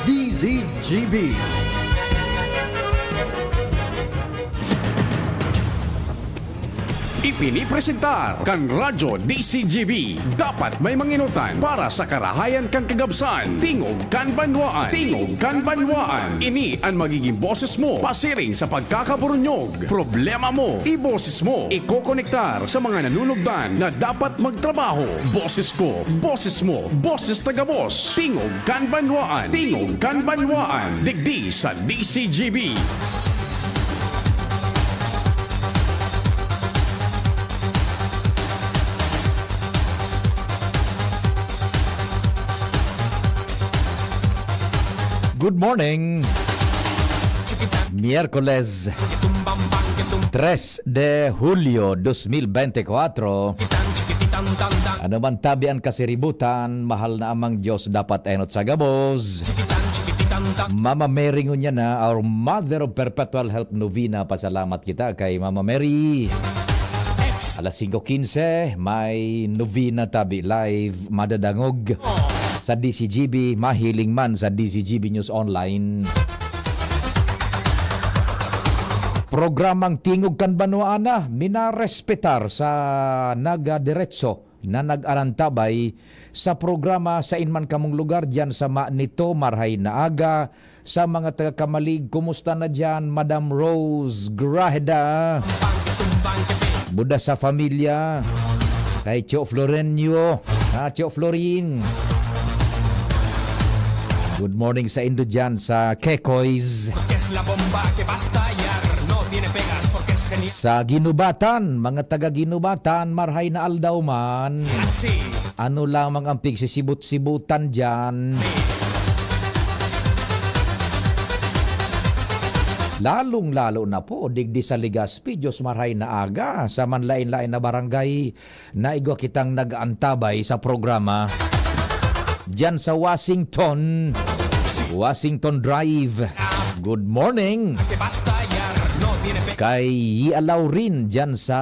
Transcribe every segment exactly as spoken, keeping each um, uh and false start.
D Z G B. Ipinipresentar kan Radyo D C G B. Dapat may manginotan para sa karahayan kan kagabsan. Tingog kan banwaan. Tingog kan banwaan. Ini an magiging boses mo pasiring sa pagkakaburunyog. Problema mo, iboses mo. Ikokonektar sa mga nanunugdan na dapat magtrabaho. Boses ko, boses mo, boses taga-Boss. Tingog kan banwaan. Tingog kan banwaan. Digdi sa D C G B. Good morning. Miyerkules, tres de Hulyo, dos mil bente kwatro. Ano man tabi an kasiributan, mahal na Amang Diyos dapat enot sa gabos. Mama Mary ngunyan na, our Mother of Perpetual Help Novena. Pasalamat kita kay Mama Mary. Alas singko quince, may novena tabi live, madadangog sa D C G B, mahiling man sa D C G B News Online. Programang Tingog kan Banwaan na minarespetar sa nagadiretso na nag-arantabay sa programa sa inman kamong lugar diyan sa Manito, marhay na aga. Sa mga taga Camalig, kumusta na diyan, Madam Rose Grajeda? Buda sa familia, kay Tio Florencio, ha, Tio Florin. Good morning sa indo diyan sa Kekoys. Porque es la bomba que va a estallar, no tiene pegas porque es genial. Sa Ginubatan, mga taga Ginubatan, marhay na aldaw man. Así. Ano lamang ang pigsisibot-sibutan diyan? Lalong-lalo na po digdi sa Legazpi, Diyos marhay na aga, sa manlain-lain na barangay, naigwa kitang nag-aantabay sa programa. Diyan sa Washington, Washington Drive. Good morning. Kay Yi Alaw rin diyan sa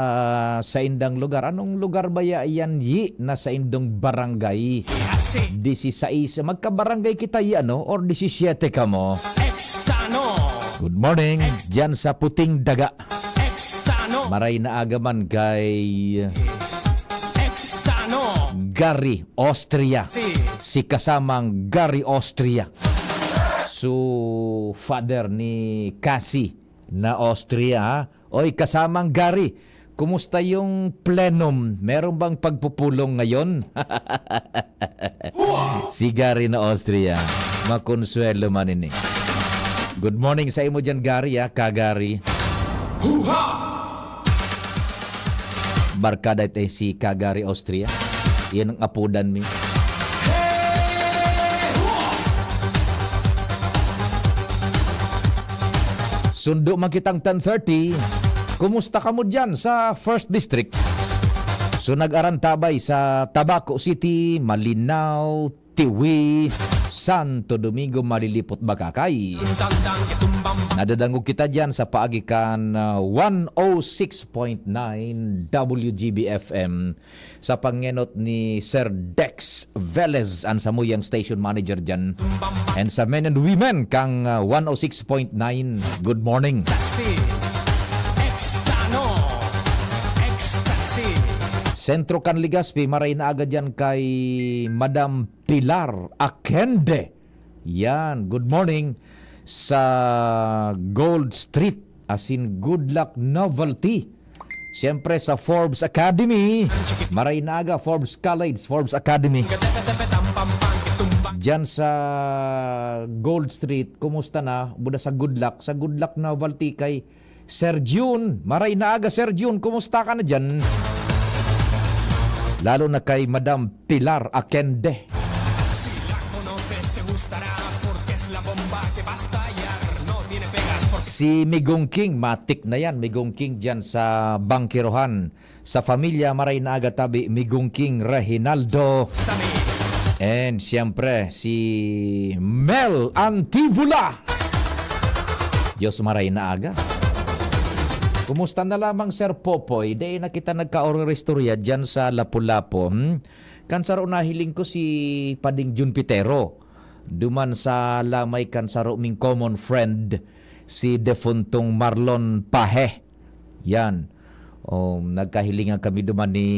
saindang lugar. Anong lugar ba ya-, yan, Yi, na saindong barangay? Disisais. Magkabarangay kita, Yi, ano? Or disisiete kamo? Good morning. Diyan sa Puting Daga. Maray na aga man kay Gary Austria. Si kasamang Gary Austria. So, father ni Cassie na Austria, ha? Oy, kasamang Gary, kumusta yung plenum? Meron bang pagpupulong ngayon? Si Gary na Austria. Makonsuelo man ini. Good morning sa imo diyan, Gary, ha? Ka Gary. Barkada ito si Ka Gary Austria. Iyan ang apodan mi. Sundo man kitang ten thirty. Kumusta kamo diyan sa First District? So, nag-arantabay sa Tabaco City, Malinao, Tiwi, Santo Domingo, Malilipot, Bacacay. Nadadangog kita diyan sa paagi kan, ah, one oh six point nine W G B F M. Sa pangenot ni Sir Dex Velez, an samuyang station manager diyan. And sa men and women kang, ah, one oh six point nine, good morning. Ecstasy, Extano, Ecstasy. Sentro kan Legazpi, maray na aga diyan kay Madam Pilar Akende. Yan, good morning sa Gold Street, as in good luck novelty. Siyempre sa Forbes Academy, maray na aga, Forbes College, Forbes Academy. Diyan sa Gold Street, kumusta na? Buda sa good luck, sa good luck novelty kay Sir Jun. Maray na aga, Sir Jun, kumusta ka na diyan? Lalo na kay Madam Pilar Akende. Si Laco no festejos estará porque es la bomba que va a estallar. No tiene pegas porque Si Migong King, matik na yan, Migong King diyan sa Bangkirohan. Sa pamilya, maray na aga tabi, Migong King Reginaldo. And siyempre, si Mel Antivula. Diyos, maray na aga. Kumusta na lamang, Sir Popoy? Dai na kita nagkaororistorya diyan sa Lapu-Lapu, hmm? Kan saro nahiling ko si Pading Jun Pitero. duman sa lamay kan saro ming common friend, si defuntong Marlon Pahe. Yan. O, nagkahilingan kami duman ni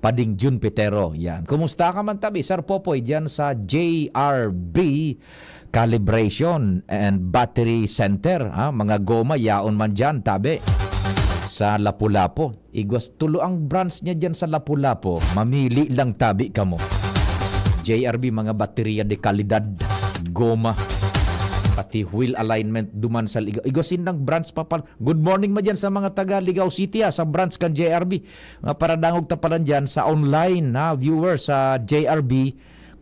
Pading Jun Petero. Yan. Kumusta ka man tabi, Sir Popoy, diyan sa J R B Calibration and Battery Center, ha? Mga goma, yaon man diyan, tabi. Sa Lapu-Lapu. Igwas, tulo ang branch niya diyan sa Lapu-Lapu. Mamili lang tabi kamo. J R B, mga baterya de kalidad, goma, pati wheel alignment duman sa Ligao. Igwas, sindang branch pa pala. Good morning man diyan sa mga taga Ligao City, ha, sa branch kan J R B. Mga paradangog ta pala diyan sa online, ha, viewer sa J R B.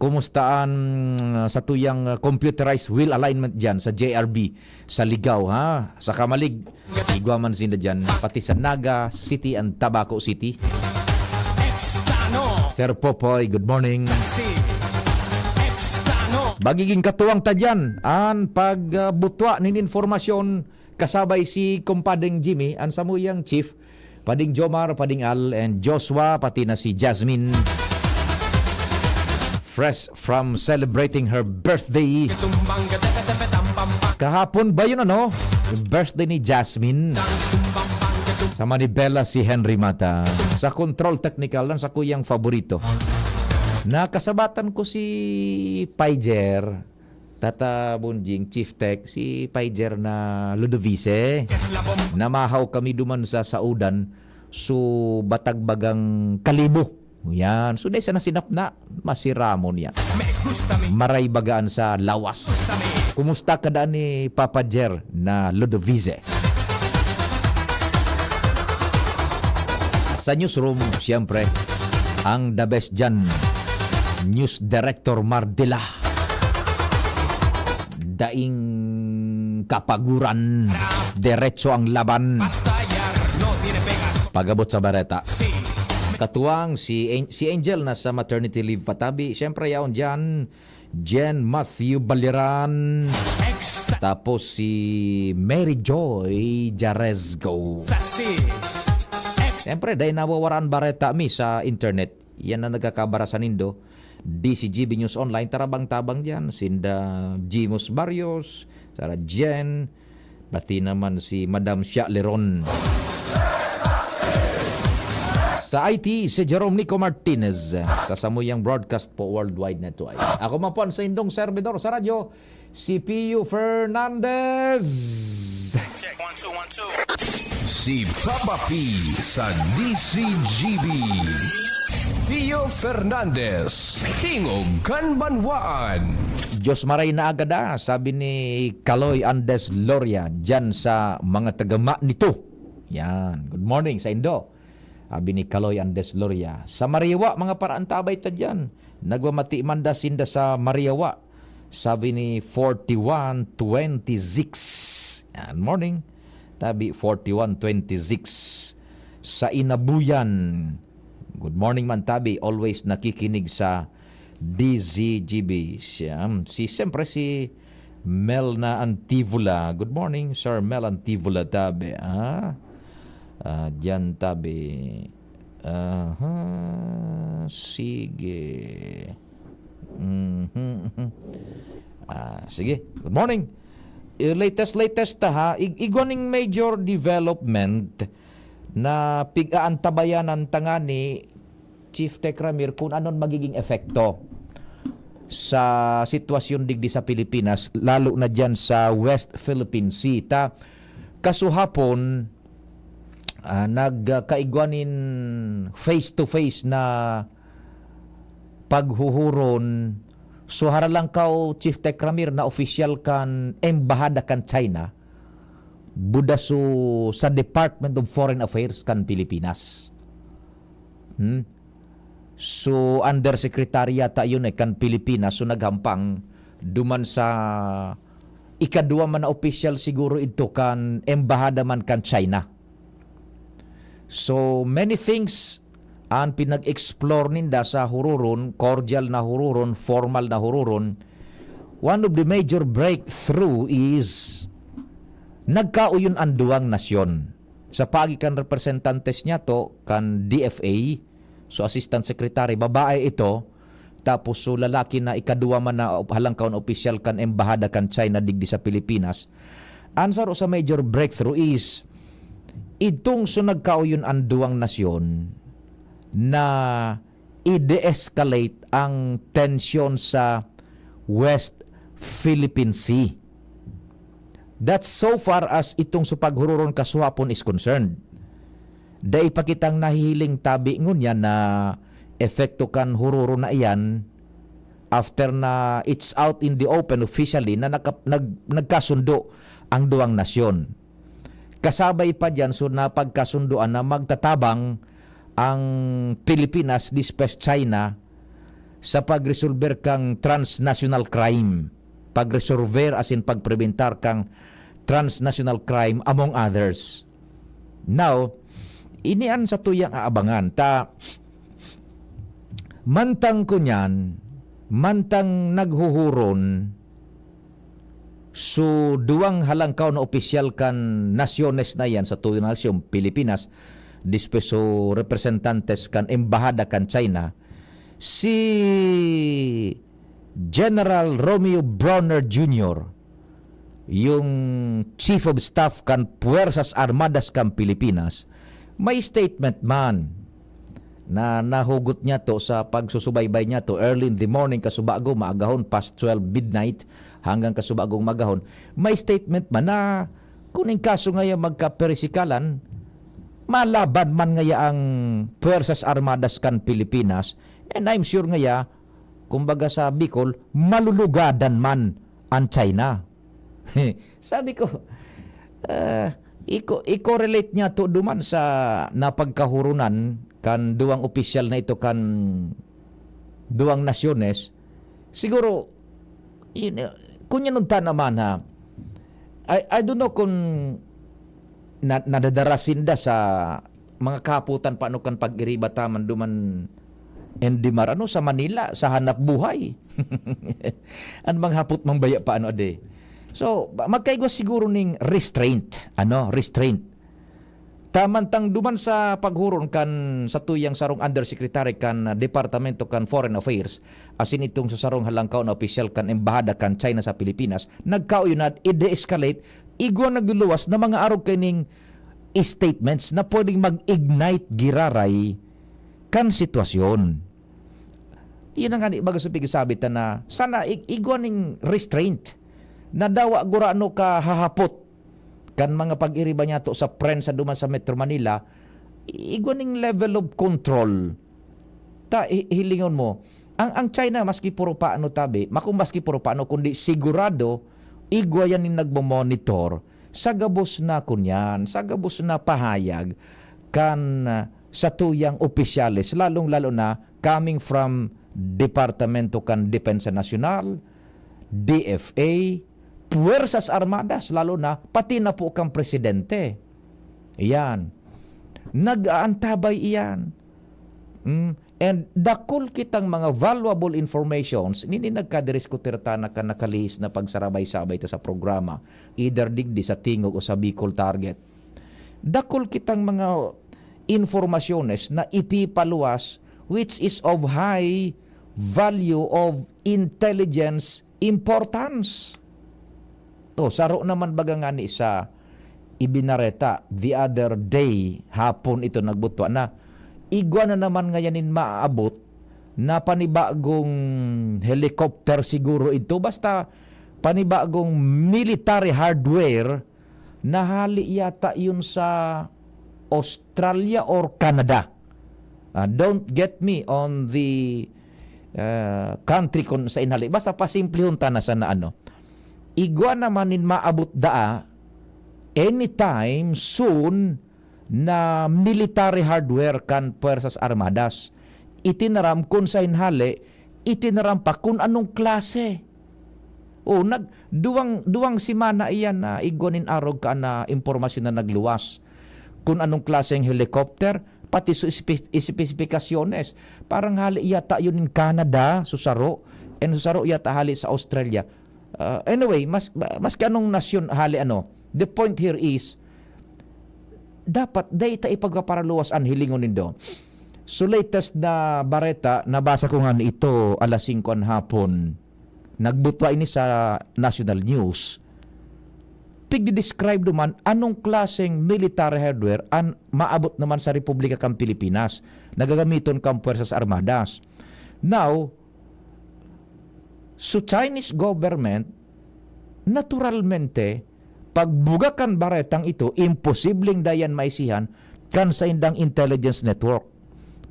Kumusta an, ah, satuyang, ah, computerized wheel alignment diyan sa J R B sa Ligao, ha? Sa Camalig, igwa man sinda diyan, pati sa Naga City and Tabaco City. Sir Popoy, good morning. Magiging katuwang ta diyan an pagbutwa nin informasyon kasabay si kumpadeng Jimmy, an samuyang chief, Pading Jomar, Pading Al, and Joshua, pati na si Jasmine. Fresh from celebrating her birthday. Kahapon ba yun, ano? Yung birthday ni Jasmine. Sa Manibela si Henry Mata. Sa control technical lang, sa kuyang favorito. Nakasabatan ko si Paijer. Tata Bonjing, Chief Tech, si Paijer na Ludovice. Namahaw kami duman sa Saudan, so batagbagang kalibo. Yan. So, dahil sa nasinapna, masiramon yan. Maray bagaan sa lawas. Kumusta ka daan ni Papa Jer na Ludovice? Sa newsroom, siyempre, ang the best dyan, News Director Mardila. Daing kapaguran, diretso ang laban. Pag-abot sa bareta. Katuwang si An-, si Angel nasa maternity leave pa tabi. Siyempre, yaon diyan, Jen Matthew Baliran. Tapos si Mary Joy Jarezgo. Siyempre, dahil nawawaraan bareta mi sa internet. Yan ang nagkakabara sa nindo. D C G B News Online, tarabang-tabang diyan. Sinda Jimos Barrios, Sarah Jen, pati naman si Madam Shia Leron. Sa I T, si Jerome Nico Martinez. Sa samuyang broadcast po, Worldwide Network. Ako man po ang saindong servidor sa radyo, si Pio Fernandez. Check, one, two, one, two. Si Papa P sa D C G B. Pio Fernandez, tingog kan banwaan. Diyos maray na agad, ah, sabi ni Kaloy Andes Loria dyan sa mga taga Manito. Yan. Good morning sa indo. Sabi ni Kaloy Andes Loria. Sa Mariwa, mga paraantabay ta dyan. Nagmamati man da sinda sa Mariwa. Sabi ni forty-one twenty-six. Yan, morning. Tabi, forty-one twenty-six. Sa Inabuyan. Good morning man, Tabi. Always nakikinig sa D Z G B. Siya, si, siyempre, si Mel na Antivola. Good morning, Sir Mel Antivola, Tabi. Ah, ah, diyan, Tabi. Aha, sige. Mhm. Ah, sige. Good morning. Eh, latest, latest ta, ha. Ig-, igwa ning major development na pig-aantabayanan ta ngani, Chief Tech Ramir, kung anong magiging epekto sa sitwasyon digdi sa Pilipinas, lalo na diyan sa West Philippine Sea. Ta, kasuhapon, ah, nagkaigwa nin face-to-face na paghuhuron. So, haralangkaw, Chief Tech Ramir, na opisyal kan embahada kan China, buda so sa Department of Foreign Affairs kan Pilipinas. Hmm? So, undersecretary yata yun eh, kan Pilipinas. So, naghampang duman sa ikadwa man na opisyal siguro ito kan embahada man kan China. So, many things ang pinag-explore ninda sa hururon, cordial na hururon, formal na hururon. One of the major breakthrough is nagkauyon ang duwang nasyon. Sa paagi kan representantes niya to, kan D F A, so Assistant Secretary, babae ito, tapos so lalaki na ikaduwa man na op-, halangkaw na opisyal kan embahada kan China digdi sa Pilipinas. An saro sa major breakthrough is itong so nagkauyon an duwang nasyon na i-de-escalate ang tensyon sa West Philippine Sea. That's so far as itong sa paghururon kasuhapon is concerned. Dai pa kitang nahihiling tabi ngunyan na epekto kan hururon na iyan after na it's out in the open officially na naka-, nag-, nagkasundo ang duwang nasyon. Kasabay pa diyan, so napagkasundoan na magtatabang ang Pilipinas dispes China sa pagresolber kang transnational crime, pagresolver asin pagprebentar kang transnational crime, among others. Now, ini an satuyang aabangan. Ta, mantang kunyan, mantang naghuhuron, so duwang halangkaw na opisyal kan nasyones na iyan, satuyang nasyon, Pilipinas, dispes so representantes kan embahada kan China, si General Romeo Brawner Junior, yung Chief of Staff kan Puwersas Armadas kan Pilipinas, may statement man na nahugot niya to sa pagsusubaybay niya to early in the morning, kasubago maagahon, past twelve midnight, hanggang kasubagong magahon. May statement man na kung in kaso ngaya magkaperisikalan, malaban man ngaya ang Puwersas Armadas kan Pilipinas, and I'm sure ngaya, kumbaga sa Bicol, malulugadan man an China. Sabi ko, ah, iko-, i-correlate niya to duman sa napagkahurunan kan duwang opisyal na ito kan duwang nasyones. Siguro, yun, eh, kun yan unta naman, ha, I, I don't know kung na-, nadadara sinda sa mga kahapotan paano kan pag-iriba ta man duman, N D M R, ano, sa Manila, sa hanap buhay. An mga hapot man baya pa, ano, ade. So, ba-, magkaigwa siguro ning restraint, ano, restraint. Taman tang duman sa paghuron kan satuyang sarong undersecretary kan Departamento kan Foreign Affairs, asin itong sa sarong halangkaw na opisyal kan Embahada kan China sa Pilipinas, nagkauyon na i-de-escalate, igwa nagluluwas na mga arog kaining statements na pwedeng mag-ignite giraray kan sitwasyon. Yun ang ani baga sa pigsabi ta na sana ig-, igwa ning restraint na dawa gurano ka hahapot kan mga pag-iriba niya to sa prensa duman sa Metro Manila, igwa ning level of control. Ta, hi-, hilingon mo, ang, ang China, maski puro paano tabi, maku-, maski puro paano, kundi sigurado, igwa yan ning nagmo-monitor sa gabos na kunyan, sa gabos na pahayag kan, ah, satuyang opisyales, lalong-lalo na coming from Departamento kan Depensa Nasyonal, D F A, Puwersas Armadas, lalo na, pati na po kan presidente. Iyan. Nag-aantabay iyan. Mm, and dakul kitang mga valuable informations, nini nagkadiskutir ta na kan nakalihis na pagsarabay-sabay ta sa programa, either digdi sa Tingog o sa Bicol Target. Dakul kitang mga informasyones na ipipaluwas, which is of high value of intelligence importance. To, saro naman baga ngani sa ibinareta the other day, hapon ito nagbutwa na. Igwa na naman ngayan nin maaabot na panibagong helicopter siguro ito. Basta panibagong military hardware na hali yata yun sa Australia or Canada. Ah, don't get me on the, ah, country kung sa inhali. Basta pasimplihon ta na sana ano. Igwa naman nin maabot daa anytime soon na military hardware kan Puwersas Armadas. Itinaram kun sa inhali, itinaram pa kun anong klase. O, nag-, duwang, duwang semana iyan na igwa nin arog ka na impormasyon na nagluwas. Kun anong klaseng helicopter, pati su espe-, espesipikasyones. Parang hali yata yun in Canada, susaro. And susaro yata hali sa Australia. Ah, anyway, mas, ma-, maski anong nasyon, hali ano, the point here is, dapat dai ta ipagpaparaluwas an hilingon nindo. So, latest na bareta, nabasa ko nga ito alas singko an hapon. Nagbutwa ini sa national news. Pigdi-describe naman anong klaseng military hardware an maabot naman sa Republika kan Pilipinas na gagamiton kan Puwersas Armadas. Now, so Chinese government, naturalmente, pagbuga kan baretang ito, imposibleng dayan maisihan kan saindang intelligence network.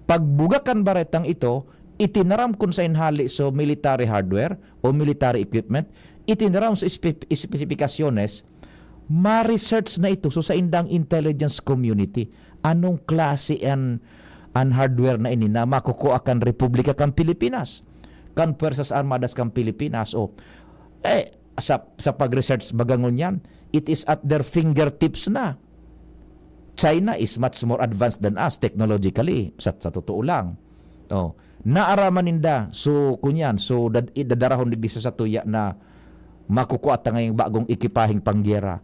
Pagbuga kan baretang ito, itinaram kun saen hali so military hardware o military equipment, itinaram sa espe-, espesipikasyones, ma-research na ito so saindang intelligence community. Anong klase an, an hardware na ini na makukuha kan Republika kan Pilipinas, kan Puwersas Armadas kan Pilipinas? O, eh, sa, sa pag-research baga ngunyan, it is at their fingertips na. China is much more advanced than us technologically, sa, sa totoo lang. Oh, naaraman ninda, so, kunyan, so, dad-, dadarahon digdi sa satuya na makukua ta ngayong bagong ekipaheng panggera.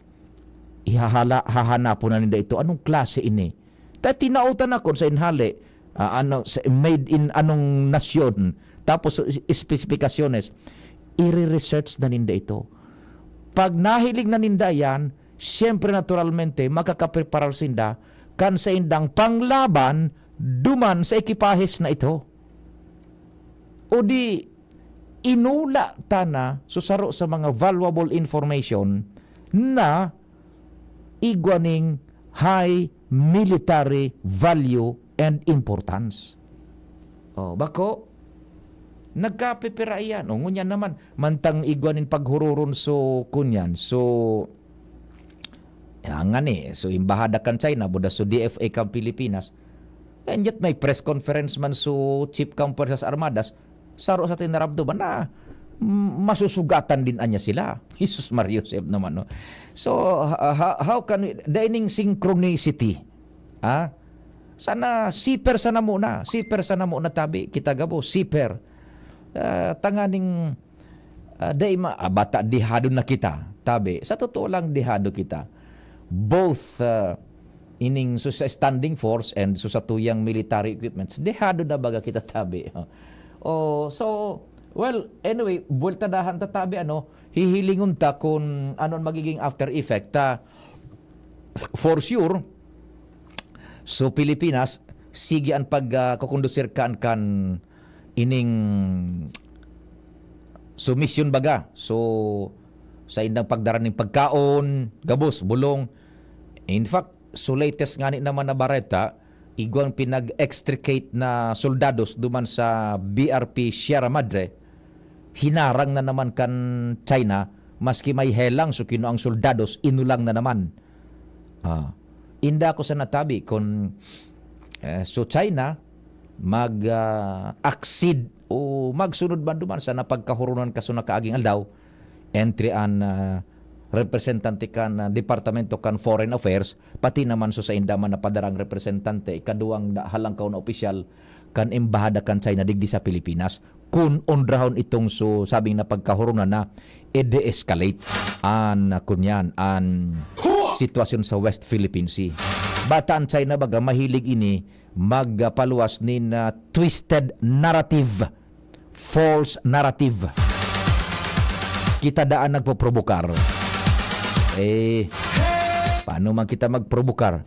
Ihahala-, hahanapon na ninda ito. Anong klase ini? Ta tinaotan ako sa inhali, ah, ano, sa, made in anong nasyon, tapos so, is-, espesipikasyones, ire-research na ninda ito. Pag nahiling na ninda yan, siyempre, naturalmente, makakapreparar sinda kan saindang panglaban duman sa ekipahes na ito. O di, inula ta na so saro sa mga valuable information na igwa ning high military value and importance. Oh, bako, nagkapipira iyan. O, ngunyan naman, mantang igwa nin paghururon so, kunyan, so, ngani, so, Embahada kan China, buda so D F A kan Pilipinas, and yet may press conference man so chief kan Puwersas Armadas, saro sa tinaramdoman na, mm, masusugatan din anya sila. Jesus Maria Joseph naman, no? So, ha-, ha-, how can we, daining synchronicity, ha? Sana siper sana muna, siper sana muna tabi, kita gabo, siper. Ah, tanganing, ah, dai ma-, ah, bata, dihado na kita, tabi. Sa totoo lang, dihado kita. Both, ah, ining so sa standing force and so sa tuyang military equipments, dehado na baga kita tabi. Oh, so, well, anyway, buweltadahan ta tabi, ano, hihilingon ta kun ano an magiging after effect ta. For sure, so Pilipinas, sige an pag, ah, kokondusir kan, kan ining so misyon baga. So, sa indang pagdara ning pagkaon, gabos, bulong. In fact, so latest ngani naman na bareta, igwang pinag-extricate na soldados duman sa B R P Sierra Madre, hinarang na naman kan China, maski may helang so kinuang soldados, inulang na naman. Ah, inda ako sa natabi kun, eh, so China mag, ah, accede o magsunod man duman sa napagkahurunan kaso nakaaging aldaw, entry an, ah, representante kan, ah, Departamento kan Foreign Affairs, pati naman so sainda man napadarang representante, ikaduwang da-, halangkaw na opisyal kan Embahada kan China digdi sa Pilipinas. Kun ondrahon itong so sabing na pagkahurunan na i-de-escalate an, kunyan, an sitwasyon sa West Philippine Sea. Bata an China baga mahilig ini magpaluwas nin, ah, twisted narrative, false narrative. Kita daan nagpoprobokar. Eh, paano man kita magprobokar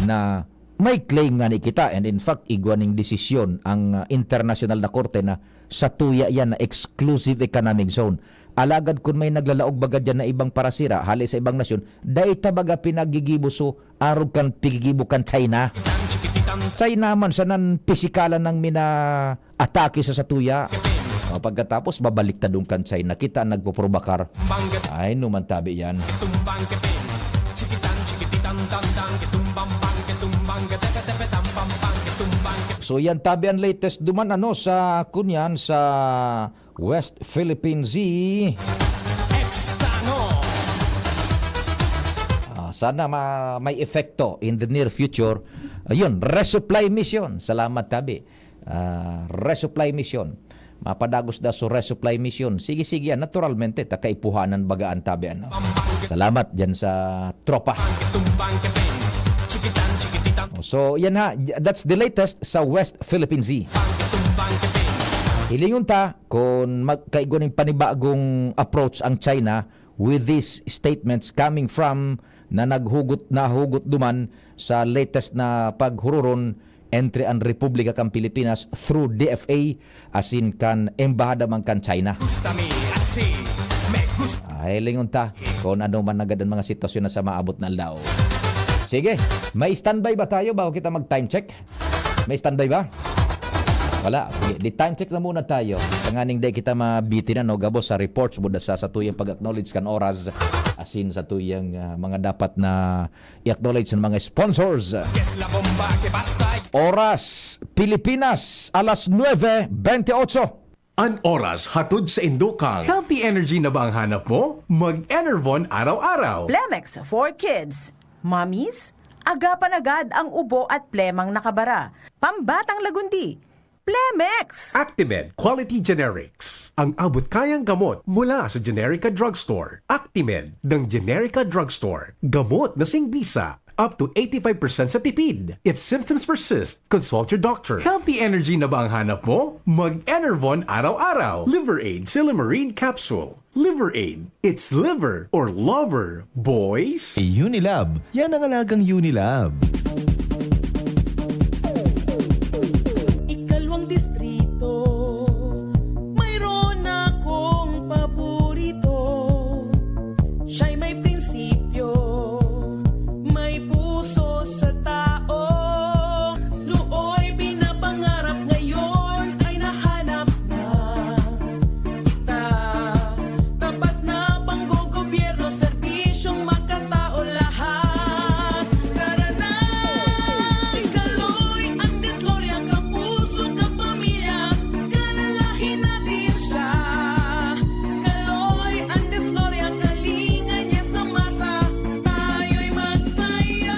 na may claim ngani kita, and in fact, igwa ning desisyon ang, ah, internasyonal na korte na satuya yan na exclusive economic zone. Alagad kun may naglalaog baga diyan na ibang parasira, hali sa ibang nasyon, dai ta baga pinagigibo so arog kan pigigibo kan China. China man siya nan pisikalan ng mina atake sa satuya. O, pagkatapos, babalik ta dun kan China. Kita ang nagpoprobakar. Ay, numan tabi yan. So, yan tabi ang latest duman, ano, sa, kunyan, sa West Philippine Sea. Ah, sana ma-, may epekto in the near future. Ayun, resupply mission. Salamat tabi. Ah, resupply mission. Mapadagos da so resupply mission. Sige, sige, yan. Naturalmente, ta kaipuhanan baga an tabi, ano. Salamat dyan sa tropa. So, yan ha, that's the latest sa West Philippine Sea. Hilingon ta kung magkaigwa ning panibagong approach ang China with these statements coming from na naghugot, nahugot duman sa latest na paghururon entre ang Republika kan Pilipinas through D F A asin kan embahada man kan China. Gusta mi asi, me gusta. Ay, lingon ta kung ano man agad ang mga sitwasyon na sa maabot na aldaw. Sige, may standby ba tayo bago kita mag-time check? May standby ba? Wala. Sige, di time check na muna tayo. Tanganing di kita mabitin, ano, gabos sa reports, buda sa satuyang pag-acknowledge kan oras, asin satuyang, ah, mga dapat na i-acknowledge ng mga sponsors. Yes, La Bomba, que basta. Oras, Pilipinas, alas nuebe bentiocho. An oras hatod sa Indukal. Healthy energy na ba ang hanap mo? Mag-Enervon araw-araw. Plemex for kids. Mommies, agapan agad ang ubo at plemang nakabara. Pambatang lagundi. Plemex! Actimed Quality Generics. Ang abot-kayang gamot mula sa Generica Drugstore. Actimed ng Generica Drugstore. Gamot na singbisa. Up to eighty-five percent sa tipid. If symptoms persist, consult your doctor. Healthy energy na ba ang hanap mo? Mag-Enervon araw-araw. Liver Aid Silymarin Capsule. Liver Aid. It's liver or lover, boys. Unilab. Yan ang alagang Unilab. Ikalawang distrito, mayroon akong paborito. Siya'y may prinsipyo, may puso sa tao. Nooy pinapangarap, ngayon ay nahanap na. Kita, tapat na panggogobyerno, serbisyong makatao lahat. Tara na! Si Kaloy ang diskorya, kapuso, kapamilya, kalalahi natin siya. Kaloy ang diskorya, kalinga niya sa masa, tayo'y magsaya.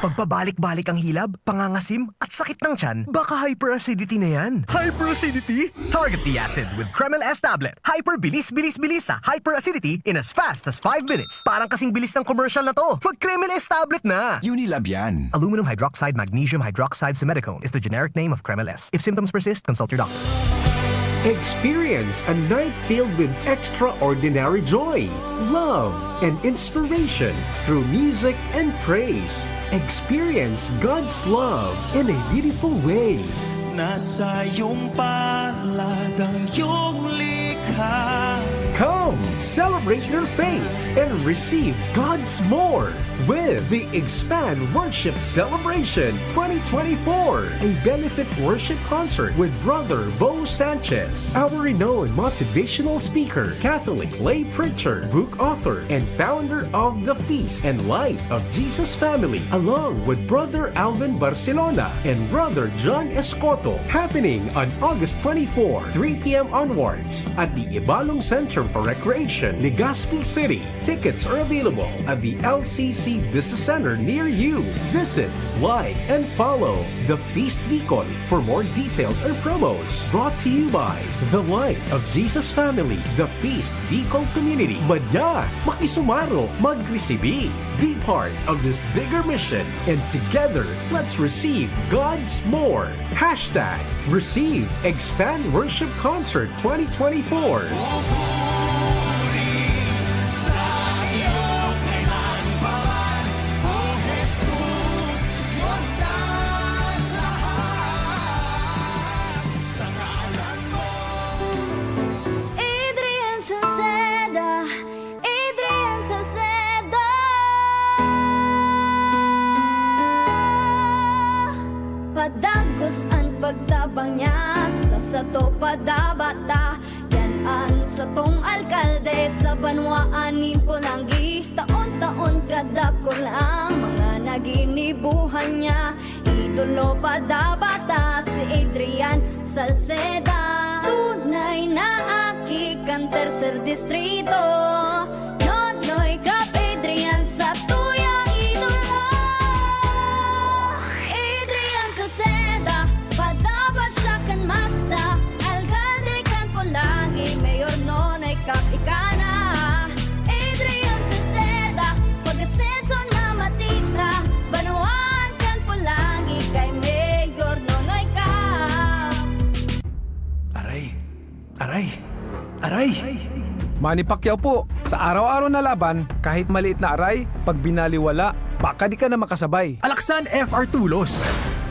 Pagpabalik-balik ang hilab, pangangasim, at sakit ng tiyan, baka hyperacidity na yan. Hyperacidity? Target the acid with Kremil S tablet. Hyper bilis, bilis, bilis sa hyperacidity in as fast as five minutes. Parang kasing bilis ng commercial na to. Mag-Kremil S tablet na! Unilab yan. Aluminum hydroxide, magnesium hydroxide, simethicone is the generic name of Kremil S. If symptoms persist, consult your doctor. Experience a night filled with extraordinary joy, love, and inspiration through music and praise. Experience God's love in a beautiful way. Nasa iyong palad ang iyong likha. Come, celebrate your faith and receive God's more with the Expand Worship Celebration twenty twenty-four, a benefit worship concert with Brother Bo Sanchez, our renowned motivational speaker, Catholic lay preacher, book author, and founder of the Feast and Light of Jesus Family, along with Brother Alvin Barcelona and Brother John Escoto, happening on August twenty-four, three p m onwards, at the Ibalong Center for Recreation, Legazpi City. Tickets are available at the L C C Business Center near you. Visit, like, and follow The Feast Bicol for more details and promos. Brought to you by The Light of Jesus Family, The Feast Bicol Community. Madya, makisumaro, magresibi. Be part of this bigger mission, and together, let's receive God's more. Hashtag Receive Expand Worship Concert twenty twenty-four. Pupuri sa iyo kailan pa man, O Jesus, Diyos ng lahat, sa ngalan mo. Adrian Salceda, Adrian Salceda. Padagos an pagtabang niya sa sato padabata. Yan an satong alkalde sa banwaan nin Polangui. Taon-taon kadakul ang mga naginibuhan niya. Idolo padabata si Adrian Salceda. Tunay na aki kan Tercer Distrito. Nonoy Cap Adrian sa tuyang idolo. Adrian Salceda, padaba siya kan masa. Alkalde kan Polangui, Mayor Nonoy Cap ika na. Adrian Salceda, pag-asenso na matira. Manny Pacquiao po, sa araw-araw na laban, kahit maliit na aray, pag binaliwala, baka di ka na makasabay. Alaksan F R Tulos.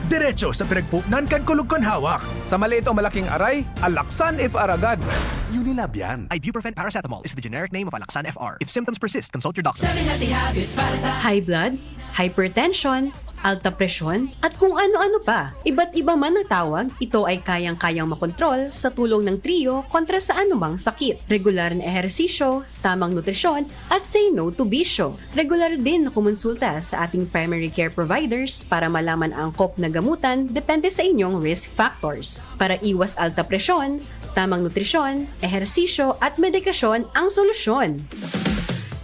Diretso sa pinagpuknan kan kulog kan hawak. Sa maliit o malaking aray, Alaksan F R agad. Unilab yan. Ibuprofen paracetamol is the generic name of Alaksan F R. If symptoms persist, consult your doctor. Seven healthy habits para sa high blood, hypertension, alta presyon, at kung ano-ano pa. Iba't iba man ang tawag, ito ay kayang-kayang makontrol sa tulong ng Trio kontra sa anumang sakit. Regular na ehersisyo, tamang nutrisyon, at say no to bisyo. Regular din na kumonsulta sa ating primary care providers para malaman ang angkop na gamutan depende sa inyong risk factors. Para iwas alta presyon, tamang nutrisyon, ehersisyo, at medikasyon ang solusyon.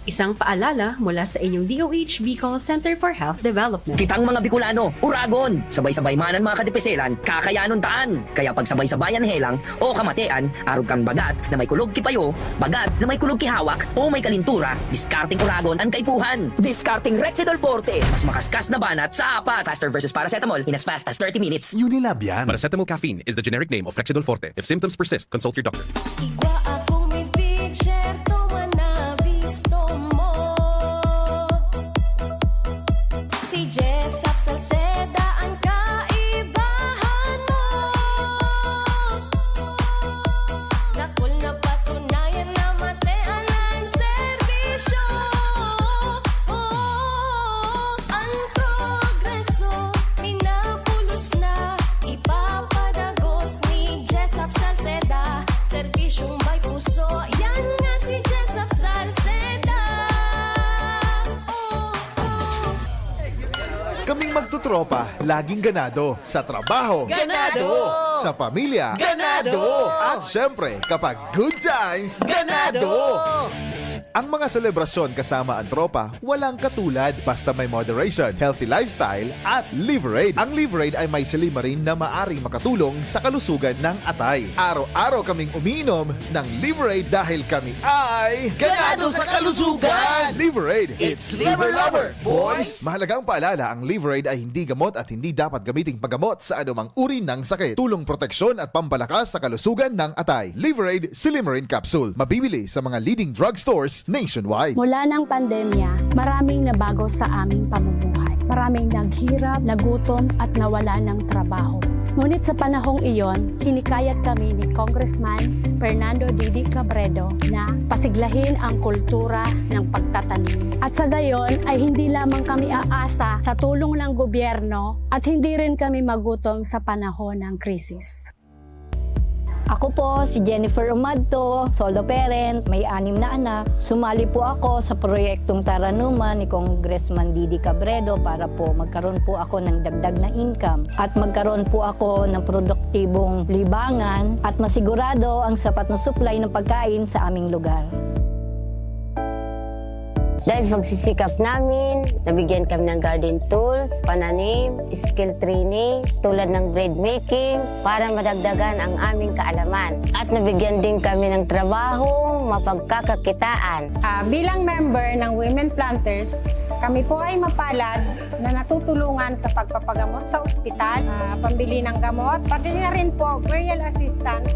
Isang paalala mula sa inyong D O H Bicol Center for Health Development. Kitang mga Bicolano, uragon! Sabay-sabay man an mga kadipiselan, kakayanon taan! Kaya pagsabay-sabayan helang o kamatean, arog kan bagat na may kulog ki payo, bagat na may kulog ki hawak, o may kalintura, diskarteng uragon an kaipuhan! Diskarteng Rexidol Forte! Mas makaskas na banat sa apat! Faster versus paracetamol in as fast as thirty minutes! Unilab yan! Paracetamol caffeine is the generic name of Rexidol Forte. If symptoms persist, consult your doctor. Igwa akong minti, syerto man na bisto mo. Si Jessop Salceda ang kaibahan mo. Dakul na patunayan na matean ang serbisyo. Oh, ang progreso, minabulos na, ipapadagos ni Jessop Salceda. Serbisyong may puso, yan nga si Jessop Salceda. Oh, oh. Kaming magtutropa, laging ganado. Sa trabaho. Ganado! Sa pamilya. Ganado! At syempre, kapag good times, ganado! Ang mga selebrasyon kasama ang tropa, walang katulad. Basta may moderation, healthy lifestyle, at Liverade. Ang Liverade ay may silymarin na maaring makatulong sa kalusugan ng atay. Araw-araw kaming umiinom ng Liverade dahil kami ay ganado sa kalusugan! Liverade, it's Liver Lover, boys! Mahalagang paalala, ang Liverade ay hindi gamot at hindi dapat gamiting paggamot sa anumang uri ng sakit. Tulong proteksyon at pampalakas sa kalusugan ng atay. Liverade Silymarin Capsule. Mabibili sa mga leading drugstores nationwide. Mula ng pandemya, maraming nabago sa aming pamumuhay. Maraming naghirap, nagutom, at nawala ng trabaho. Ngunit sa panahong iyon, hinikayat kami ni Congressman Fernando Didi Cabredo na pasiglahin ang kultura ng pagtatanim. At sa gayon ay hindi lamang kami aasa sa tulong ng gobyerno at hindi rin kami magutom sa panahon ng krisis. Ako po si Jennifer Umadto, solo parent, may anim na anak. Sumali po ako sa proyektong Taranuman ni Congressman Didi Cabredo para po magkaroon po ako ng dagdag na income at magkaroon po ako ng produktibong libangan at masigurado ang sapat na supply ng pagkain sa aming lugar. Dahil sa pagsisikap namin, nabigyan kami ng garden tools, pananim, skill training, tulad ng bread making, para madagdagan ang aming kaalaman. At nabigyan din kami ng trabaho, mapagkakakitaan. Ah, bilang member ng Women Planters, kami po ay mapalad na natutulungan sa pagpapagamot sa ospital, ah, pambili ng gamot, pati na rin po burial assistance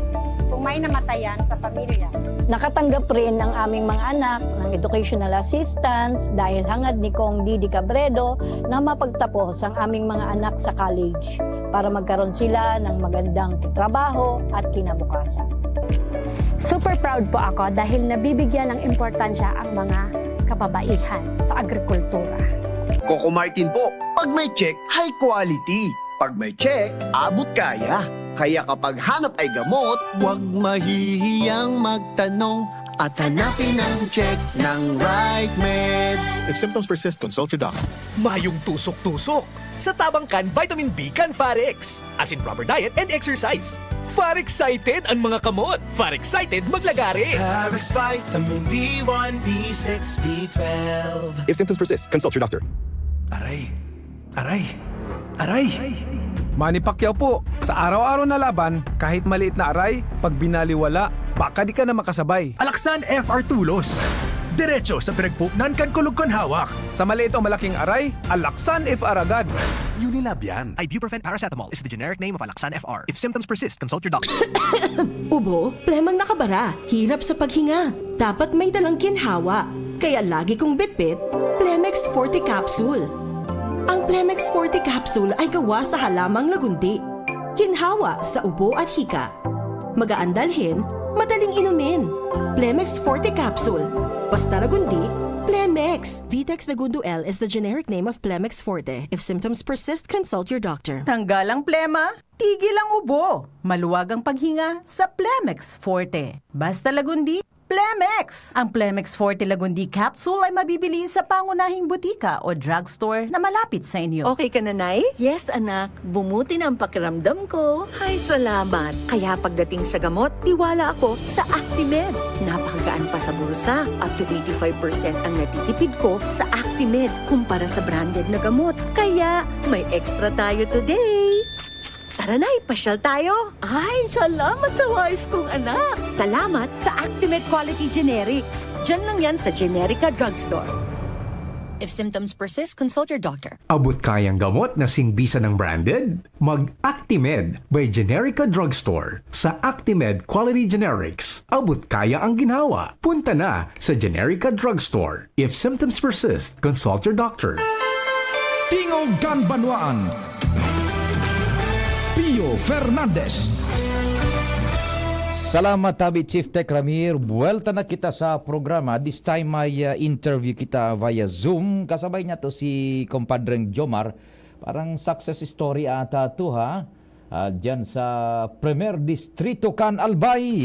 kung may namatayan sa pamilya. Nakatanggap rin ang aming mga anak ng educational assistance dahil hangad ni Cong Didi Cabredo na mapagtapos ang aming mga anak sa college para magkaroon sila ng magandang trabaho at kinabukasan. Super proud po ako dahil nabibigyan ng importansya ang mga kababaihan sa agrikultura. Coco Martin po, pag may check, high quality. Pag may check, abot kaya. Kaya kapag hanap ay gamot, huwag mahihiyang magtanong at hanapin ang check ng right med. If symptoms persist, consult your doctor. Mayong tusok-tusok. Sa tabang kan vitamin B kan Farex. As in proper diet and exercise. Farexcited an mga kamot. Farexcited maglagare. Parex Vitamin B one, B six, B twelve. If symptoms persist, consult your doctor. Aray. Aray. Aray. Manny Pacquiao po, sa araw-araw na laban, kahit maliit na aray, pag binaliwala, baka di ka na makasabay. Alaksan F R Tulos. Diretso sa pinagpuknan kan kulog kan hawak. Sa maliit o malaking aray, Alaxan F R agad. Unilab yan. Ibuprofen paracetamol is the generic name of Alaxan F R. If symptoms persist, consult your doctor. Ubo, plemang nakabara, hirap sa paghinga. Dapat may dalang ginhawa. Kaya lagi kong bitbit, Plemex Forte Capsule. Ang Plemex Forte Capsule ay gawa sa halamang lagundi. Ginhawa sa ubo at hika. Magaan dalhin, madaling inumin. Plemex Forte Capsule. Basta lagundi, Plemex. Vitex Lagundo L is the generic name of Plemex Forte. If symptoms persist, consult your doctor. Tanggal ang plema, tigil ang ubo, maluwag ang paghinga sa Plemex Forte. Basta lagundi, Plemex! Ang Plemex Forte Lagundi Capsule ay mabibili sa pangunahing butika o drugstore na malapit sa inyo. Okay ka na, Nay? Yes, anak. Bumuti na ang pakiramdam ko. Ay, salamat. Kaya pagdating sa gamot, tiwala ako sa Actimed. Napakagaan pa sa bulsa. Up to eighty-five percent ang natitipid ko sa Actimed kumpara sa branded na gamot. Kaya, may extra tayo today. Tara na, ipasyal tayo! Ay, salamat sa wais kong anak! Salamat sa Actimed Quality Generics. Diyan lang yan sa Generica Drugstore. If symptoms persist, consult your doctor. Abot kayang gamot na singbisan ng branded? Mag-Actimed by Generica Drugstore. Sa Actimed Quality Generics, abot kaya ang ginhawa. Punta na sa Generica Drugstore. If symptoms persist, consult your doctor. Tingog kan Banwaan, Pio Fernandez. Salamat, Tabi Chief Tech Ramir. Buwelta na kita sa programa. This time, may uh, interview kita via Zoom. Kasabay niya to si Compadreng Jomar. Parang success story ata to, ha? Uh, diyan sa Premier Distrito kan Albay.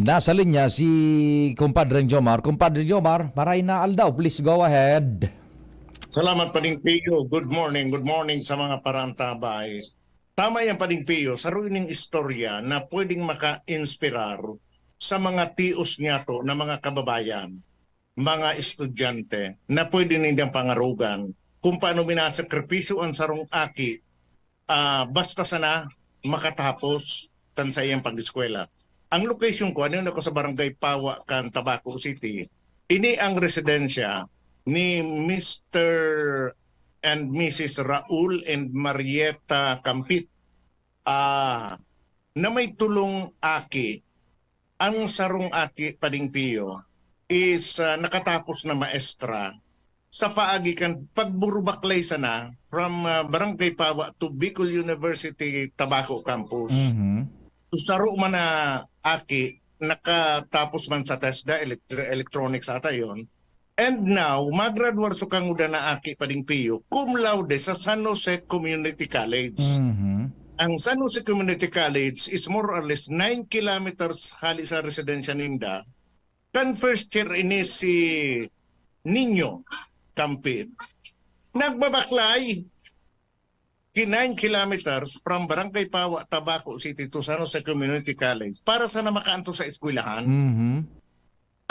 Nasa linya si Compadre Jomar. Compadre Jomar, maray na aldaw. Please go ahead. Salamat, Pading Pio. Good morning. Good morning sa mga parantabay. Tama yan, Pading Pio. Saro ining istorya na pwedeng maka-inspirar sa mga tios niyato na mga kababayan, mga estudyante na pwede nindang pangarugan kung paano minasakripisyo ang sarong aki, ah, basta sana makatapos kan saiyang pag-eskwela. Ang location ko, ano ako sa Barangay Pawa kan Tabaco City. Ini ang residensya ni Mister and Missus Raul and Marieta Campit, ah, na may tulong aki. Ang sarong aki, Pading Pio, is, ah, nakatapos na maestra sa paagi kan pagburubaklay sana from, ah, Barangay Pawa to Bicol University Tabaco Campus. Mhm. So, saro man na aki, nakatapos man sa TESDA, elect-, electronics ata yon. And now, magradwar so kanguda na aki, Pading Pio, cum laude sa San Jose Community College. Mhm. Ang San Jose Community College is more or less nine kilometers hali sa residensya ninda. Kan first year ini si Nino Campit, nagbabaklay ki nine kilometers from Barangay Pawa, Tabaco City to San Jose Community College para sana makaantos sa eskwelahan. Mhm.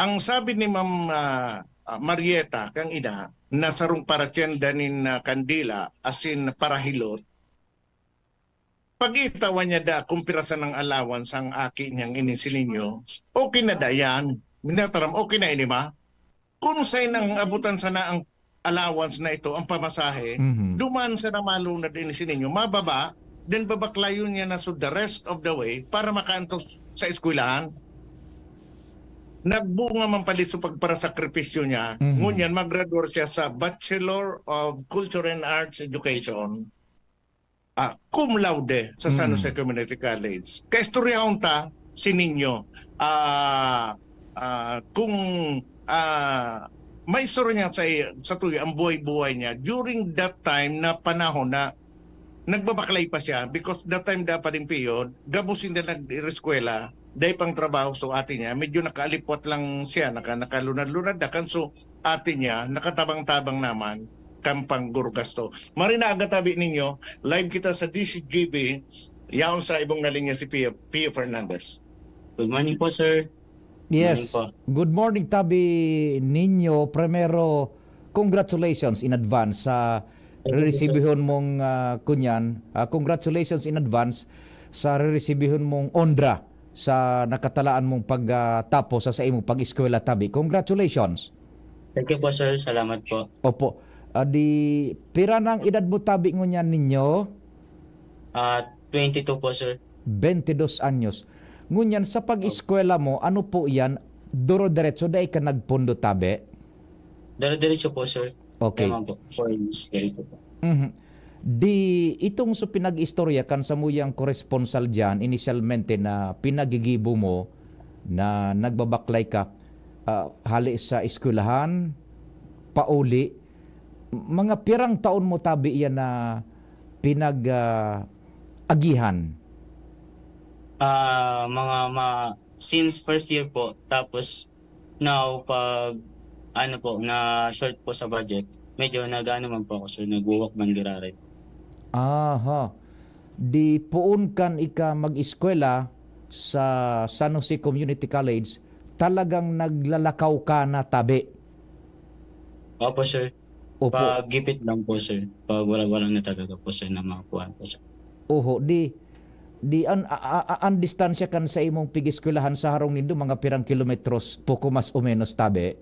Ang sabi ni Ma'am, ah, ah, Marieta, kang ina, na sarong paratyenda nin, ah, kandila, asin parahilot, pag-itawan niya da kung pirasan ng allowance ang aki niyang ini si Nino, okay na da yan. Minataram, okay na ini, ma? Kung saan ang abutan sana ang allowance na ito, ang pamasahe, Mhm. duman sana malunad ini si Nino, mababa, then babaklayon niya na so the rest of the way para makaantos sa eskwelahan. Nagbunga man pala so pagparasakripisyo niya. Mhm. Ngunyan, magradwar siya sa Bachelor of Culture and Arts Education, ah, cum laude sa San Mm. Jose Community College. Kaistoryahon ta si Nino. Ah, ah, kung, ah, maistorya niya sa, sa tuyo ang buhay-buhay niya during that time na panahon na nagbabaklay pa siya, because that time da pa rin piyo, gabos hindi nag-eskwela, dahil pang trabaho so ate niya, medyo nakaalipwat lang siya, naka, nakalunad-lunad na kan so ate niya, nakatabang-tabang naman kan panggurugasto. Marina aga tabi ninyo, live kita sa D C G B, yaon sa ibong na linya si Pio, Pio Fernandez. Good morning po, sir. Yes. Morning po. Good morning, Tabi Nino. Primero, congratulations in advance sa Thank you po, sir. Resibihon mong ah, kunyan. Ah, congratulations in advance sa reresibihon mong onra sa nakatalaan mong pagtapos sa, sa imong pag-eskwela, tabi. Congratulations. Thank you po, sir. Salamat po. Opo. Ah, di, pira na ang edad mo, tabi, ngunyan ninyo? Ah, twenty-two po, sir. Twenty-dos anyos. Ngunyan, sa pag-eskwela mo, ano po yan? Duro-diretso, dai ka nagpondo, tabi? Dire-diretso po, sir. Okay. Tama po. Four years, diretso po. Mhm. Di, itong sa pinag-istorya kan samuyang koresponsal diyan, inisyalmente na pinagigibo mo na nagbabaklay ka, ah, hali sa eskwelahan, pauli, mga pirang taon mo tabi yan na pinag, ah, agihan? Ah, mga ma-, since first year po, tapos now pag ano po, na short po sa budget, medyo nag-aano man po ako, sir, nagwo-walk man giraray. Aha. Di poon kan ika mag-eskwela sa San Jose Community College, talagang naglalakaw ka na tabi? Opo, sir. Opo. Pag gipit lang po, sir. Pag wala, wala na talaga po, sir, na makuha po, sir. Oho, di, di an, a, a, a, an distansya kan sa imong pig-eskwelahan sa harong nindo, mga pirang kilometros, poko mas o menos, tabi?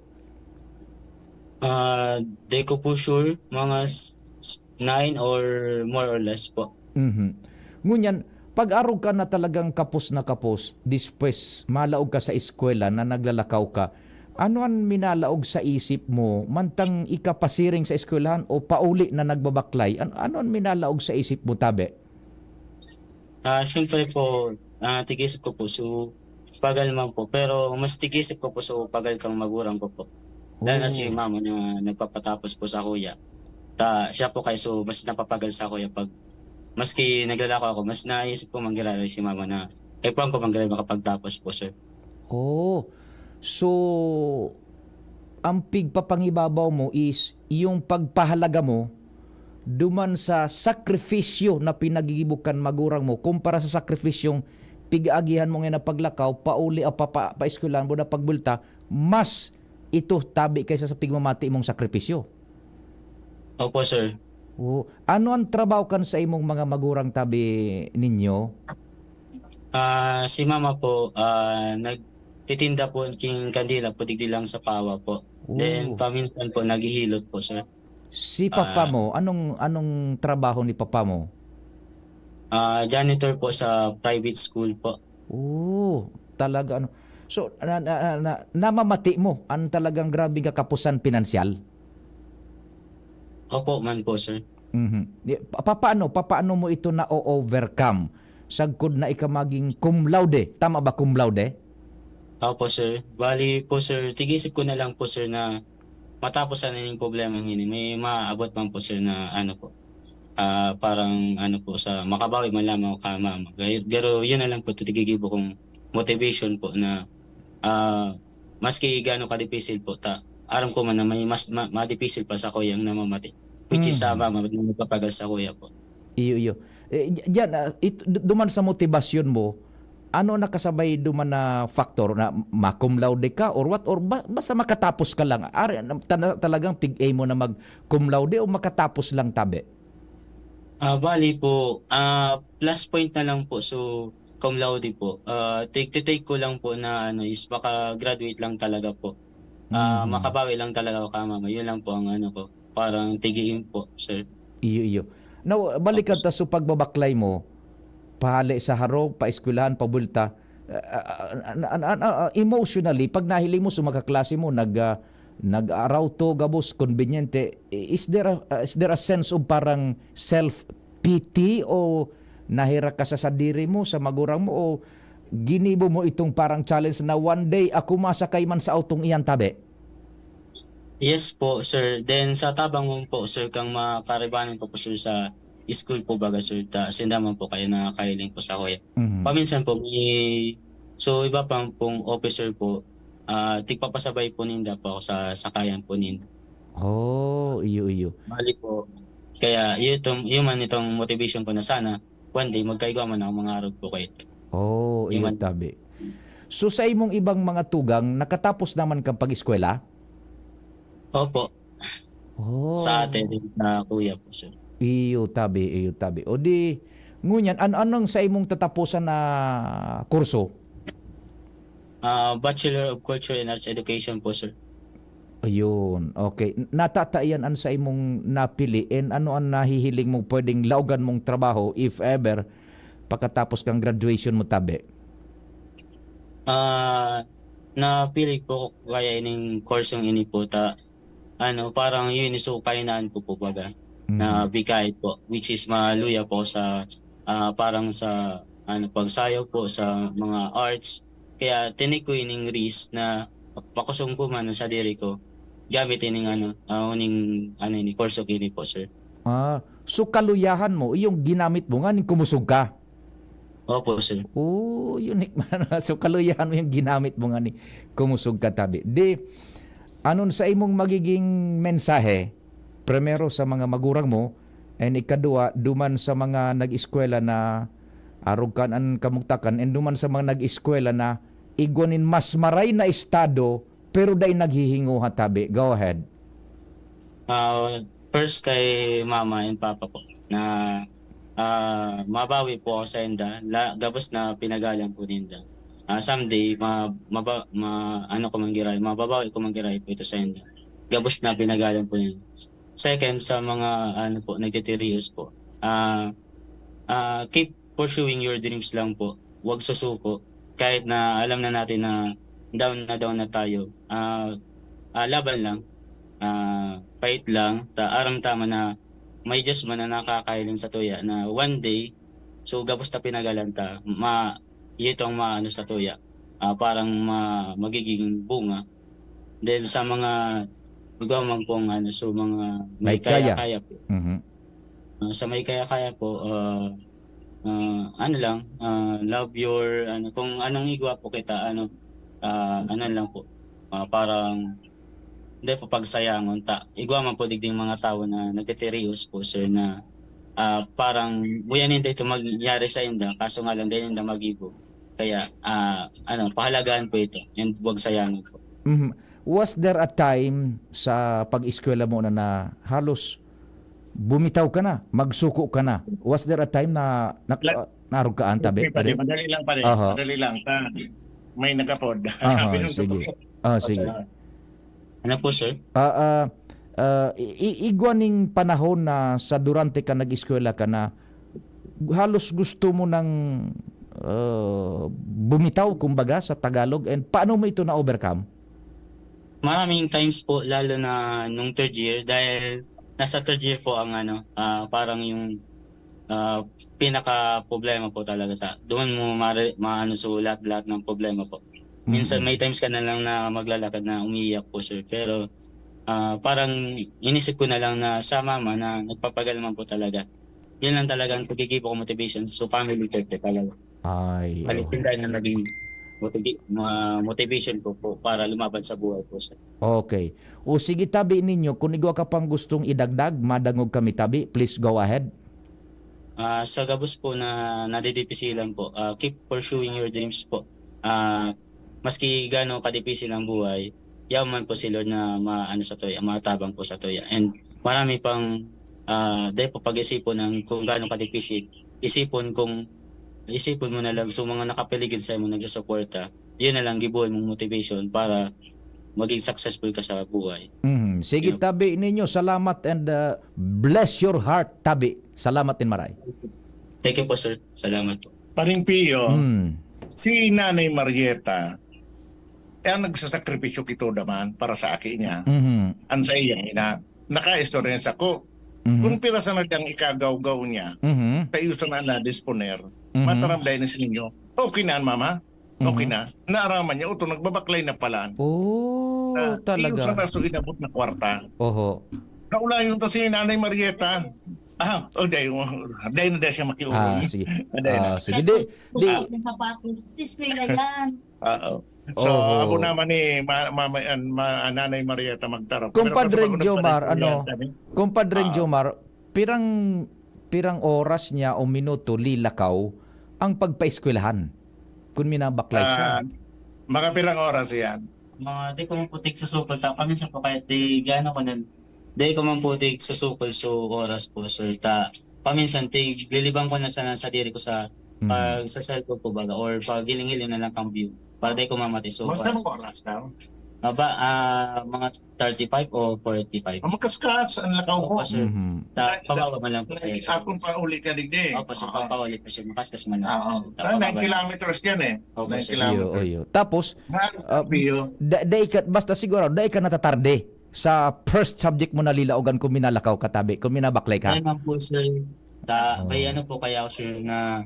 Ah, di ko po sure, mga s-, s-, nine or more or less po. Mhm. Ngunyan, pag-arog ka na talagang kapos na kapos, despues, malaog ka sa eskwela na naglalakaw ka, ano an minalaog sa isip mo, mantang ika pasiring sa eskwelahan o pauli na nagbabaklay? An-, ano an minalaog sa isip mo, tabi? Ah, siyempre po, ah, tigisip ko po, so, pagal man po. Pero mas tigisip ko po, so, pagal kang magurang ko po. Lalo na si Oh. mama na nagpapatapos po sa kuya. Ta, siya po kay, so, mas napapagal sa kuya pag, maski naglalako ako, mas naisip ko manggiraray si mama na, eh, paano ko manggiraray makapagtapos po, sir? Oh. So, ang pigpapangibabaw mo is yung pagpahalaga mo duman sa sakripisyo na pinagigibo kan magurang mo kumpara sa sakripisyong pig-aagihan mo ngayon na paglakaw, pauli o papa-, paeskwelahan mo na pagbulta, mas ito tabi kaysa sa pigmamati mong sakripisyo. Opo, sir. Oo. Ano ang trabaho kan sa imong mga magurang tabi ninyo? Ah, si mama po, ah, nagtitinda po king kandila po, digdi lang sa Pawa po. Then, Oo. paminsan po, naghihilot po, sir. Si papa Ah. mo, anong, anong trabaho ni papa mo? Ah, janitor po sa private school po. Oo, talaga, ano. So, na, na, na, na, namamati mo ang talagang grabeng kakapusan pinansyal? Opo man po, sir. Mhm. Di, pa-, papaano, papaano mo ito na-o-overcome? Sagkod na ika maging cum laude. Tama ba, cum laude? Opo, sir. Bali po, sir, tigisip ko na lang po, sir, na matapos sana yung problema ngini. May maabot man po, sir, na ano po, ah, parang ano po, sa makabawi man lamang ako kay mama. Gay-, pero yun na lang po, ito tigigibo kong motivation po na, ah, maski gaano kadipisil po, ta-, aram ko man na may mas ma-, madipisil pa sa kuya ang namamati, which is sa Mm. mama na nagpapagal sa kuya po. Iyo, iyo. Eh, di-, diyan, ah, it-, du-, duman sa motibasyon mo, ano nakasabay duman na factor na ma-cum laude ka or what? Or ba-, basta makatapos ka lang? Ari, na-, tana-, talagang pig-aim mo na mag-cum laude o makatapos lang tabi? Ah, bali po, ah, plus point na lang po. So, cum laude po. Ah, take, take ko lang po na ano is maka-graduate lang talaga po. Ah, Mm. makabawi lang talaga ako kay mama. Yun lang po ang ano ko. Parang tigiin po, sir. Iyo, iyo. Now, balikan Tapos ta sa pagbabaklay mo, pahali sa harong, paeskwelahan, pabulta, ah, ah, ah, ah, ah, ah, emotionally, pag nahiling mo sa mga kaklase mo, nag, ah, nag-arawto, gabos, konbinyente, i-, is there a, ah, is there a sense of parang self-pity o nahirak ka sa sadiri mo, sa magurang mo, o ginibo mo itong parang challenge na one day ako masakay man sa awtong iyan, tabi? Yes po, sir. Then, sa tabang mo po, sir, kang mga karibanan ko po, sir, sa school po baga, sir, ta, sinda man po kayo nakakahiling po sa kuya. Mhm. Paminsan po, may, so, iba pa pong officer po, ah, tigpapasabay po ninda po ako sa sakayan po ninda. Oh, iyo, iyo. Bali po, kaya yun itong, yun man itong motivation ko na sana, one day, magkaigwa man ako, mangarog po kayo. Oh, Yun iyo, man. tabi. So, sa imong ibang mga tugang, nakatapos naman kang pag-eskwela? Opo. Oh. Sa ate din, sa kuya po, sir. Iyo, tabi, iyo, tabi. O di, Ngunyan, an-, anong sa imong tatapusan na kurso? Ah, Bachelor of Culture and Arts Education po, sir. Ayun, okay. Natata iyan an sa imong napili, and ano an nahihiling mong pwedeng laogan mong trabaho, if ever, pakatapos kang graduation mo, tabi? Ah, napili po ko kaya ining kursong ini po ta, ano, parang yun, so, kahinaan ko po baga na Mhm. bikay po, which is maluya po sa, ah, parang sa, ano, pagsayaw po sa mga arts. Kaya tinik ko ining risk na pakosog ko man sa diri ko gamit ining, ano, ah, uning, ano, ini, kurso ini po, sir. Ah, so kaluyahan mo, iyong ginamit mo nga ning kumusog ka? Opo, sir. Oh, unique man. So kaluyahan mo yung ginamit mo nga ni kumusog ka, tabi. Di, anon sa imong magiging mensahe, primero sa mga magurang mo, and ikadua, duman sa mga nag-eskwela na arog kan an kamugtakan, and duman sa mga nag-eskwela na igwa nin mas maray na estado, pero dai naghihinguha, tabi. Go ahead. Ah, first kay mama and papa po na, ah, mabawi po ako sa inda, la, gabos na pinagalan po ninda. Ah, someday, ma, maba, ma, ano ko man giray, mababawi ko man giray po ito sa inda. Gabos na pinagalan po ninda. Second, sa mga, ano po, nagtitirios po. Ah, ah, keep pursuing your dreams lang po. Huwag susuko. Kahit na alam na natin na down na down na tayo. Ah, ah, laban lang. Ah, fight lang. Ta, aram tama na may Diyos man na nakakahiling sa tuya na one day, so gabos ta pinagalan ta, ma, yun itong maano sa tuya. Ah, parang ma, magiging bunga. Then sa mga, ikaw man pong ano, so mga may May kaya. kaya-kaya po. Mhm. Ah, sa may kaya-kaya po, ah, ah, ano lang, ah, love your, ano, kung anong igwa po kita, ano, ah, ano lang po, ah, parang, hindi po pagsayangon ta. Igwa man po digding mga tawo na nagtitirios po, sir, na, ah, parang, buya ninda ito mangyari sa inda, kaso nga lang, dahil ninda magibo. Kaya, ah, ano, pahalagahan po ito and huwag sayangon po. Mhm. Was there a time sa pag-eskwela mo na, na halos bumitaw ka na, magsuko ka na? Was there a time na, na La- naarog ka an tabi? Okay, pare, Pwede? madali lang, pare. Aha. Madali lang. Ta, may nagapod. Aha, Sabi nung sige. doktor. Ah, sige. Ano po, sir? Ah, ah, ah, i-, i-, igwa ning panahon na sa durante ka nag-eskwela ka na halos gusto mo nang, ah, bumitaw, kumbaga, sa Tagalog. And paano mo ito na-overcome? Maraming times po, lalo na nung third year, dahil nasa third year po ang ano, ah, parang yung, ah, pinaka-problema po talaga ta. Doon mo mare, maano, so lahat-lahat ng problema po. Minsan Mm. may times ka na lang na maglalakad na umiiyak po, sir. Pero, ah, parang inisip ko na lang na sa mama na nagpapagal naman po talaga. Yun lang talaga ang pagiging ko motivation. So, family ko po talaga. Ay, Halos oh. yun tayo na naging motivi-, mga motivation ko po para lumaban sa buhay po, sir. Okay. O sige, tabi ninyo, kung igwa ka pang gustong idagdag, madangog kami, tabi, please go ahead. Ah, sa gabos po na nadidipisilan po, ah, keep pursuing your dreams po. Ah, maski gaano kadipisil ang buhay, yaman po si Lord na maano sa tuya, matabang po sa tuya. And marami pang, ah, dahil po pag-isipon ang kung gaano kadipisil, isipon kung, isipon mo na lang, so mga nakapaligid sa imo, nagsusuporta, yun na lang gibuhay mong motivation para maging successful ka sa buhay. Mhm. Sige, Yun. Tabi ninyo. Salamat and, uh, bless your heart, Tabi. Salamat din, maray. Thank you po, sir. Salamat po. Paring Pio, Mm. si Nanay Marieta, eh, ang nagsasakripisyo kito naman para sa aki niya. Mhm. Ang sa iyang ina, nakaistorya sa ko. Mhm. Kung pira sana diyang ikagawgaw niya, Mhm. tayo sa na na-disponer, Mhm. mataramday na sa inyo. Okay na, mama? Okay Mhm. na? Naaraman niya, ito, nagbabaklay na pala. Oh, Na, talaga. Iyo sa naso inabot na kwarta. Oho. Naulayon ta si Nanay Marieta. Ah, oh, dahil, dahil na dahil siya makiulong. Ah, sige. Dahil na. Ah, sige. Di, di, Yung sapatos. Sa eskwela yan. Oo. So, Oho. abo naman ni ma, mama, an, ma, Nanay Marieta magtarong. Compadre Pero kasi Jomar, pag-unod ano? pa rin, Compadre Ah. Jomar, pirang, pirang oras niya o minuto lilakaw ang pagpaeskwelahan kun minabaklay siya? Ah, mga pirang oras yan. Mga di ko man po tigsusukol ta, paminsan po kahit di gaano ko nun, di ko man po tigsusukol so oras po, sir, ta, Paminsan, tiglilibang ko na sana sa diri ko sa, Mm. pag sa cellphone ko baga, or pag hiling-hiling na lang kang view. Para di ko mamati. So, Basta ah, mga oras lang? Maba, ah, mga thirty-five o forty-five. Ah, makaskas ang lakaw ko. Opo, sir. Mhm. Ta-, Dahil, pababa man lang po dahil kayo, sir. Akong pauli ka digdi. Opo, sir. Ah. Papauli po, sir. Makaskas man lang. Ah, oh. So, ta-, Ah, pababa nine lang. Kilometers yan eh. Opo, Nine sir. Iyo, kilometers. iyo. Tapos, Nga, ah, iyo. da-, dai ka, basta siguro, dai ka natatarde sa first subject mo na lilaogan kung minalakaw ka, tabi, kung minabaklay ka. Yan lang po, sir. Ta-, Oo. May ano po kaya ako, sir, na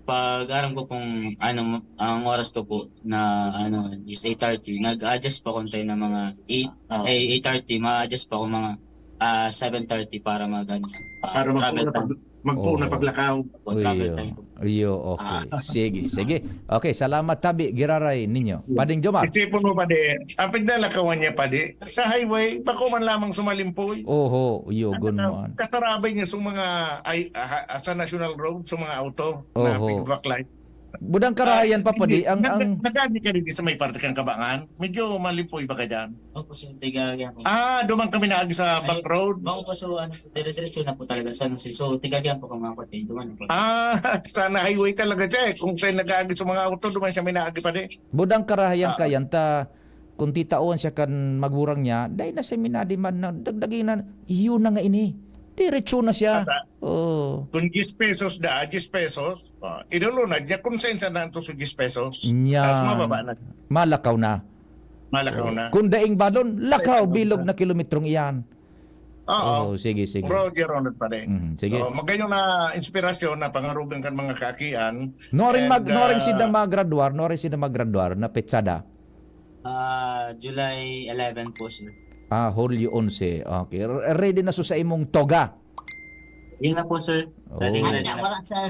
pag aram ko pong, ano, ang oras ko po na, ano, is eight thirty, nag-adjust po ako tayo ng mga eight, Ah. eh, eight thirty, ma-adjust po ako mga, ah, seven thirty para mag, ano, ah, Para magpuo travel na pag-, time. magpuo na Oo. paglakaw. Opo, travel Iyo. time po. Iyo, okay. Ah. Sige, sige. Okay, salamat, tabi, giraray ninyo. Pading Jomar. Isipon mo, padi, ang paglalakawan niya, padi, sa highway, bako man lamang sumalimpoy. Oho, iyo, Ano gun na, mo an. Kasarabay niya sa mga, ay, ah, sa national road, sa mga auto na Oho. pigbaklay. Budang karahayan Ah, pa, padi, hindi, ang, nag-, ang nag-agi ka rin sa may parte kang kabangan. Medyo malimpoy ba ka dyan? Opo, sir. Tiga yan po. Ah, duman kami naagi sa Ay, back roads. Bako po, so, ano, dire-diretso na po talaga sa, ano, sir. So, tiga yan po kung mga pati. Duman po. Ah, sana highway talaga siya eh. Kung saan nag-aagi sa mga auto, duman siya may naagi pa di. Budang karahayan Ah. kayan ta, kung titawan siya kan magurang niya, dai na siya minadiman na dagdagi na, iyo na nga ini. Diretso na siya. Tama. Oo. Kung diyes pesos da, diyes pesos, ah, idolunad niya kung saan saan na ang tuso diyes pesos. Niyan. Tapos mababa na. Malakaw na. Malakaw Oo. na. Kung daing balon, lakaw, Malakaw bilog na. na kilometrong iyan. Oo. Oo, sige, sige. Roger Ronald pa rin. Mhm, sige. So, magayon na inspirasyon na pangarugan kan mga kaakian. Nuaring And, mag-, nuaring ah, sinda maggraduar, nuaring sinda maggraduar na petsada? Ah, July eleven po, sir. Ah, Hulyo onse. Okay. R-, ready na so sa imong toga? Yun na po, sir. Oh. Ready, ready Handa na. Wala, sir.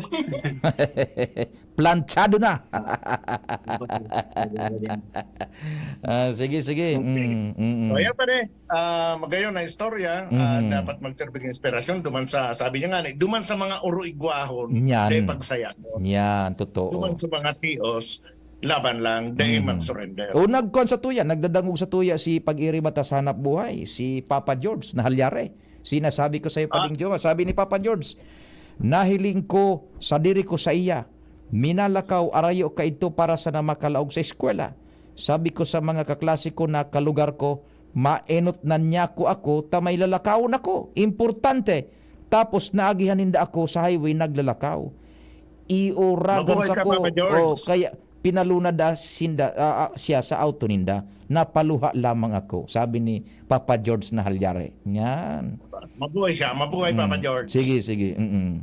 Planchado na. Opo, sir. Ready, ready na. Ah, sige, sige. Okay. Mm, mm, mm. So, ayan pa rin. Ah, magayon na istorya, ah, Mhm. dapat magserbing inspirasyon duman sa, sabi niya nga, duman sa mga uruigwahon, Yan. Di pagsaya. Yan, totoo. Duman sa mga tios, laban lang, dai Mhm. mag-surrender. O, nagkuan sa tuya, nagdadangog sa tuya si Pag-iri Mata sa Hanap Buhay, si Papa George na halyari. Sinasabi ko sa'yo, Ah. Pading Joma, sabi ni Papa George, "Nahiling ko sa diri ko sa iya, minalakaw, arayo kaidto para sana makalaog sa eskwela." Sabi ko sa mga kaklase ko na kalugar ko, "Maenot na niya ko ako, ta may lalakawon ako. Importante." Tapos naagihan ninda ako sa highway naglalakaw. Iuragan Mabuhay sa ka, ko. Papa George. Oh, kaya pinalunad na sinda, ah, ah, siya sa auto ninda. "Napaluha lamang ako," sabi ni Papa George na halyari. Yan. Mabuhay siya. Mabuhay, Papa Mm. George. Sige, sige. Mm-mm.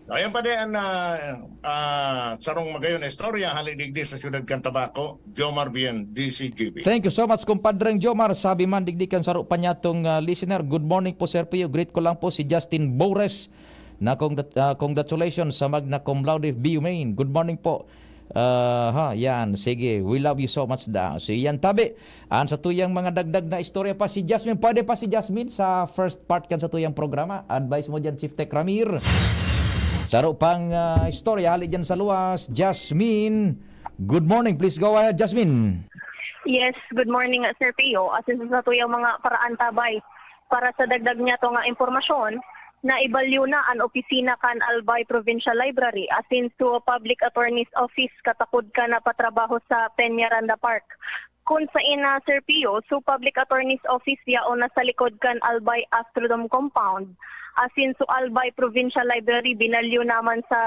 Ayan pa din ang, ah, ah, sarong magayon na istorya, hali digdi sa siyudad kan Tabaco, Jomar Bien, D C G B. Thank you so much, Compadreng Jomar. Sabi man, digdi kan saro pa niyatong, ah, listener, "Good morning po, Sir Pio. Greet ko lang po si Justin Bores na congrat-, ah, congratulations sa magna cum laude B U Main. Good morning po." Ah, ha, yan. Sige, we love you so much da. So, yan, tabi. An sa tuyang mga dagdag na istorya pa si Jasmine. Pwede pa si Jasmine sa first part kan sa tuyang programa. Advice mo dyan, Chief Tech Ramir. Saro pang, ah, istorya, hali dyan sa luwas. Jasmine, good morning. Please go ahead, Jasmine. Yes, good morning, Sir Pio. Asin sa tuyang mga paraan tabay, para sa dagdag niya to nga impormasyon, naibalyo na an opisina kan Albay Provincial Library asin sa Public Attorney's Office katakod kan napatrabaho sa Peñaranda Park. Kun sain na, Sir Pio, so Public Attorney's Office yaon na sa likod kan Albay Astrodome Compound, asin so Albay Provincial Library binalyo naman sa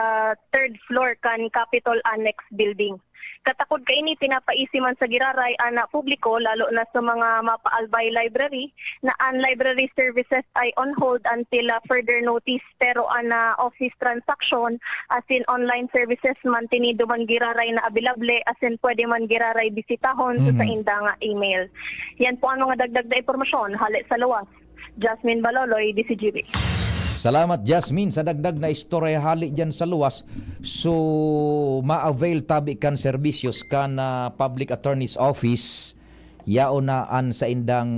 third floor kan Capitol Annex Building. Katakod kaini, pinapaisi man sa giraray an publiko, lalo na sa mga mapa-Albay Library, na an library services ay on hold until, ah, further notice. Pero an, ah, office transaction asin online services man tinido man giraray na abilable asin pwede man giraray bisitahon sa Mhm. sainda nga email. Yan po ang mga dagdag na impormasyon. Hale sa luwas, Jasmine Baloloy, D C G B. Salamat, Jasmine, sa dagdag na istorya hali dyan sa luwas. So, ma-avail tabi kan serbisyos kan, ah, Public Attorney's Office. Yaon na an saindang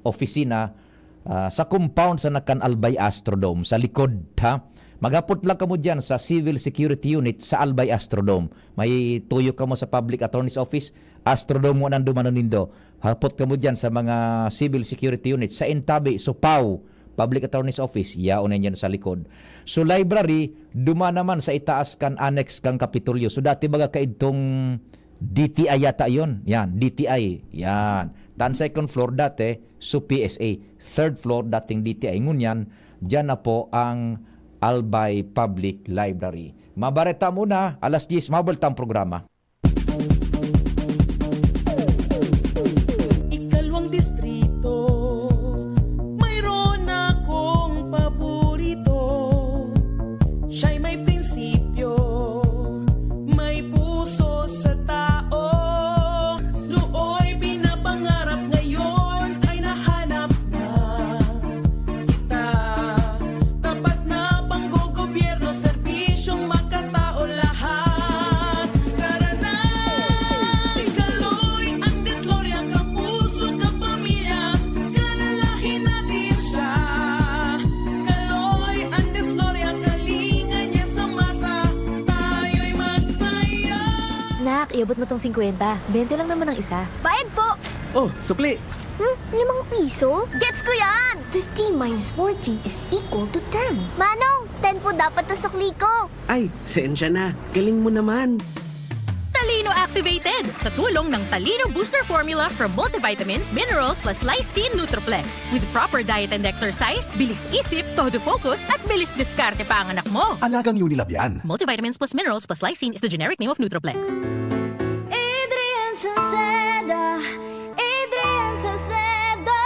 opisina, ah, sa compound sa nakan Albay Astrodome, sa likod, ha? Maghapot lang kamo dyan sa Civil Security Unit sa Albay Astrodome. May tuyo kamo sa Public Attorney's Office, Astrodome mo nang dumanon nindo. Hapot kamo dyan sa mga Civil Security Unit. Sa Intabi, Supao, Public Attorney's Office, yaon na yan sa likod. So, library, duman naman sa itaas kan annex kan Kapitolyo. So, dati baga kaidtong D T I yata yon. Yan, D T I. Yan. Tan second floor dati, so P S A. Third floor dating D T I. Ngunyan, dyan na po ang Albay Public Library. Mabareta muna, alas diyes, mabalik ang programa. Ikalawang distrito, mayroon akong paborito. Siya'y may prinsipyo, may puso sa tao. Nooy pinapangarap, ngayon ay nahanap na. Kita, tapat na panggogobyerno, serbisyong makatao lahat. Tara na! Si Kaloy ang disloryang kapuso, kapamilya, kalalahi natin siya. Kaloy ang disloryang kalinga niya sa masa, tayo'y magsaya. Nak, iabot mo tong singkwenta. Bente lang naman ang isa. Bayad po! Oh, sukli! Hmm? Limang piso? Gets ko yan! Fifteen minus forty is equal to ten. Manong, ten po dapat na sukli ko. Ay, sensya na. Galing mo naman. Talino Activated sa tulong ng Talino Booster Formula from multivitamins, minerals plus lysine Nutriplex. With proper diet and exercise, bilis isip, todo focus, at bilis diskarte pa ang anak mo. Alagang Unilab yan. Multivitamins plus minerals plus lysine is the generic name of Nutriplex. Adrian Salceda, Adrian Salceda.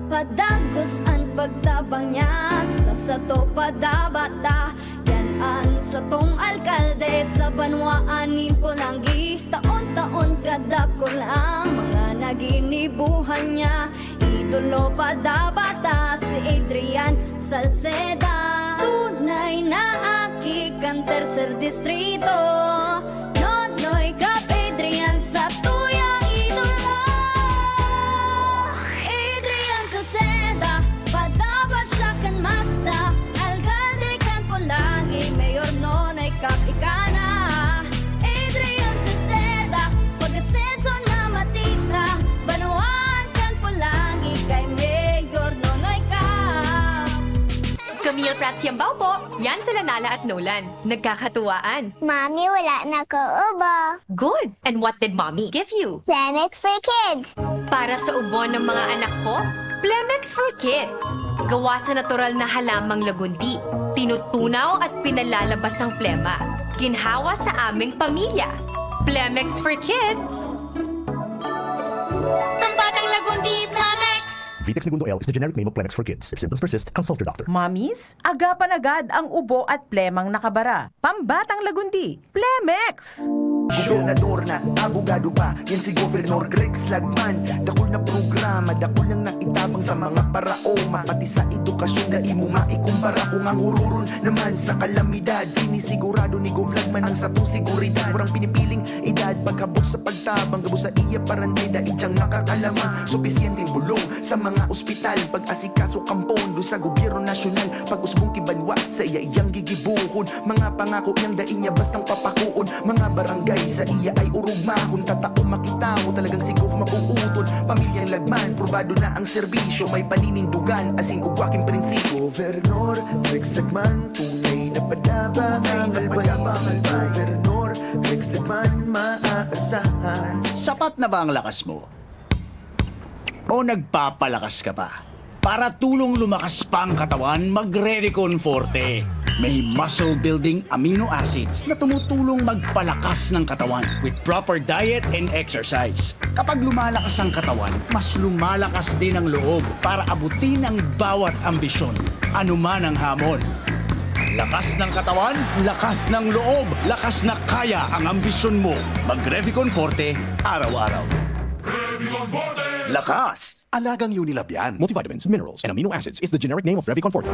Padagos an pagtabang niya sa sato padabata. Yan an satong alkalde sa banwaan nin Polangui. Taon-taon kadakul ang mga naginibuhan niya. Idolo padabata si Adrian Salceda. Tunay na aki kan tercer distrito. Nonoy Cap Adrian sa tuyang idolo. Adrian Salceda, padaba siya kan masa. Alkalde kan Polangui, Mayor Nonoy Cap ika na. Adrian Salceda, pag-asenso na matita. Banwaan kan Polangui kay Mayor Nonoy Cap. Camille Prats Yambao po. Yan sila Nala at Nolan. Nagkakatuwaan. Mami, wala na ko ubo. Good. And what did mommy give you? Plemex for kids. Para sa ubo ng mga anak ko, Plemex for Kids. Gawa sa natural na halamang lagundi, tinutunaw at pinalalabas ang plema. Ginhawa sa aming pamilya. Plemex for Kids. Pambatang Lagundi, Plemex! Vitex Negundo L is the generic name of Plemex for kids. If symptoms persist, consult your doctor. Mommies, agapan agad ang ubo at plemang nakabara. Pambatang Lagundi, Plemex! Gobernador na, abogado pa, yan si Governor Rex Lagman. Dakul na programa, dakul nang naitabang sa mga paraoma, pati sa edukasyon, dai mo maikumpara. Kung ang ururon naman sa kalamidad, sinisigurado ni Gov Lagman ang satong seguridad. Walang pinipiling edad, paghabot sa pagtabang, gabos sa iya parantay, dai diyang nakakalamang. Supisyenteng bulong sa mga ospital, pag-asikaso kan pondo sa gobyerno nasyonal, pag-usbong ki banwa sa iya iyang gigibohon. Mga pangako niyang dai niya bastang papakoon. Mga barangay sa iya ay orog mahon. Tatao makita mo talagang si Gov mabubuton. Pamilyang Lagman, probado na ang serbisyo. May paninindugan, asin ugwa king prinsipyo. Governor Rex Lagman, tunay na padaba ang albays. Governor Rex Lagman, maaasahan. Sapat na ba ang lakas mo? O nagpapalakas ka pa? Para tulong lumakas pa ang katawan, mag-Revicon Forte. May muscle-building amino acids na tumutulong magpalakas ng katawan with proper diet and exercise. Kapag lumalakas ang katawan, mas lumalakas din ang loob para abutin ang bawat ambisyon, anuman ang hamon. Lakas ng katawan, lakas ng loob, lakas na kaya ang ambisyon mo. Mag-Revicon Forte, araw-araw. Lakas! Alagang Unilab yan. Multivitamins, minerals, and amino acids is the generic name of Revicon Forte.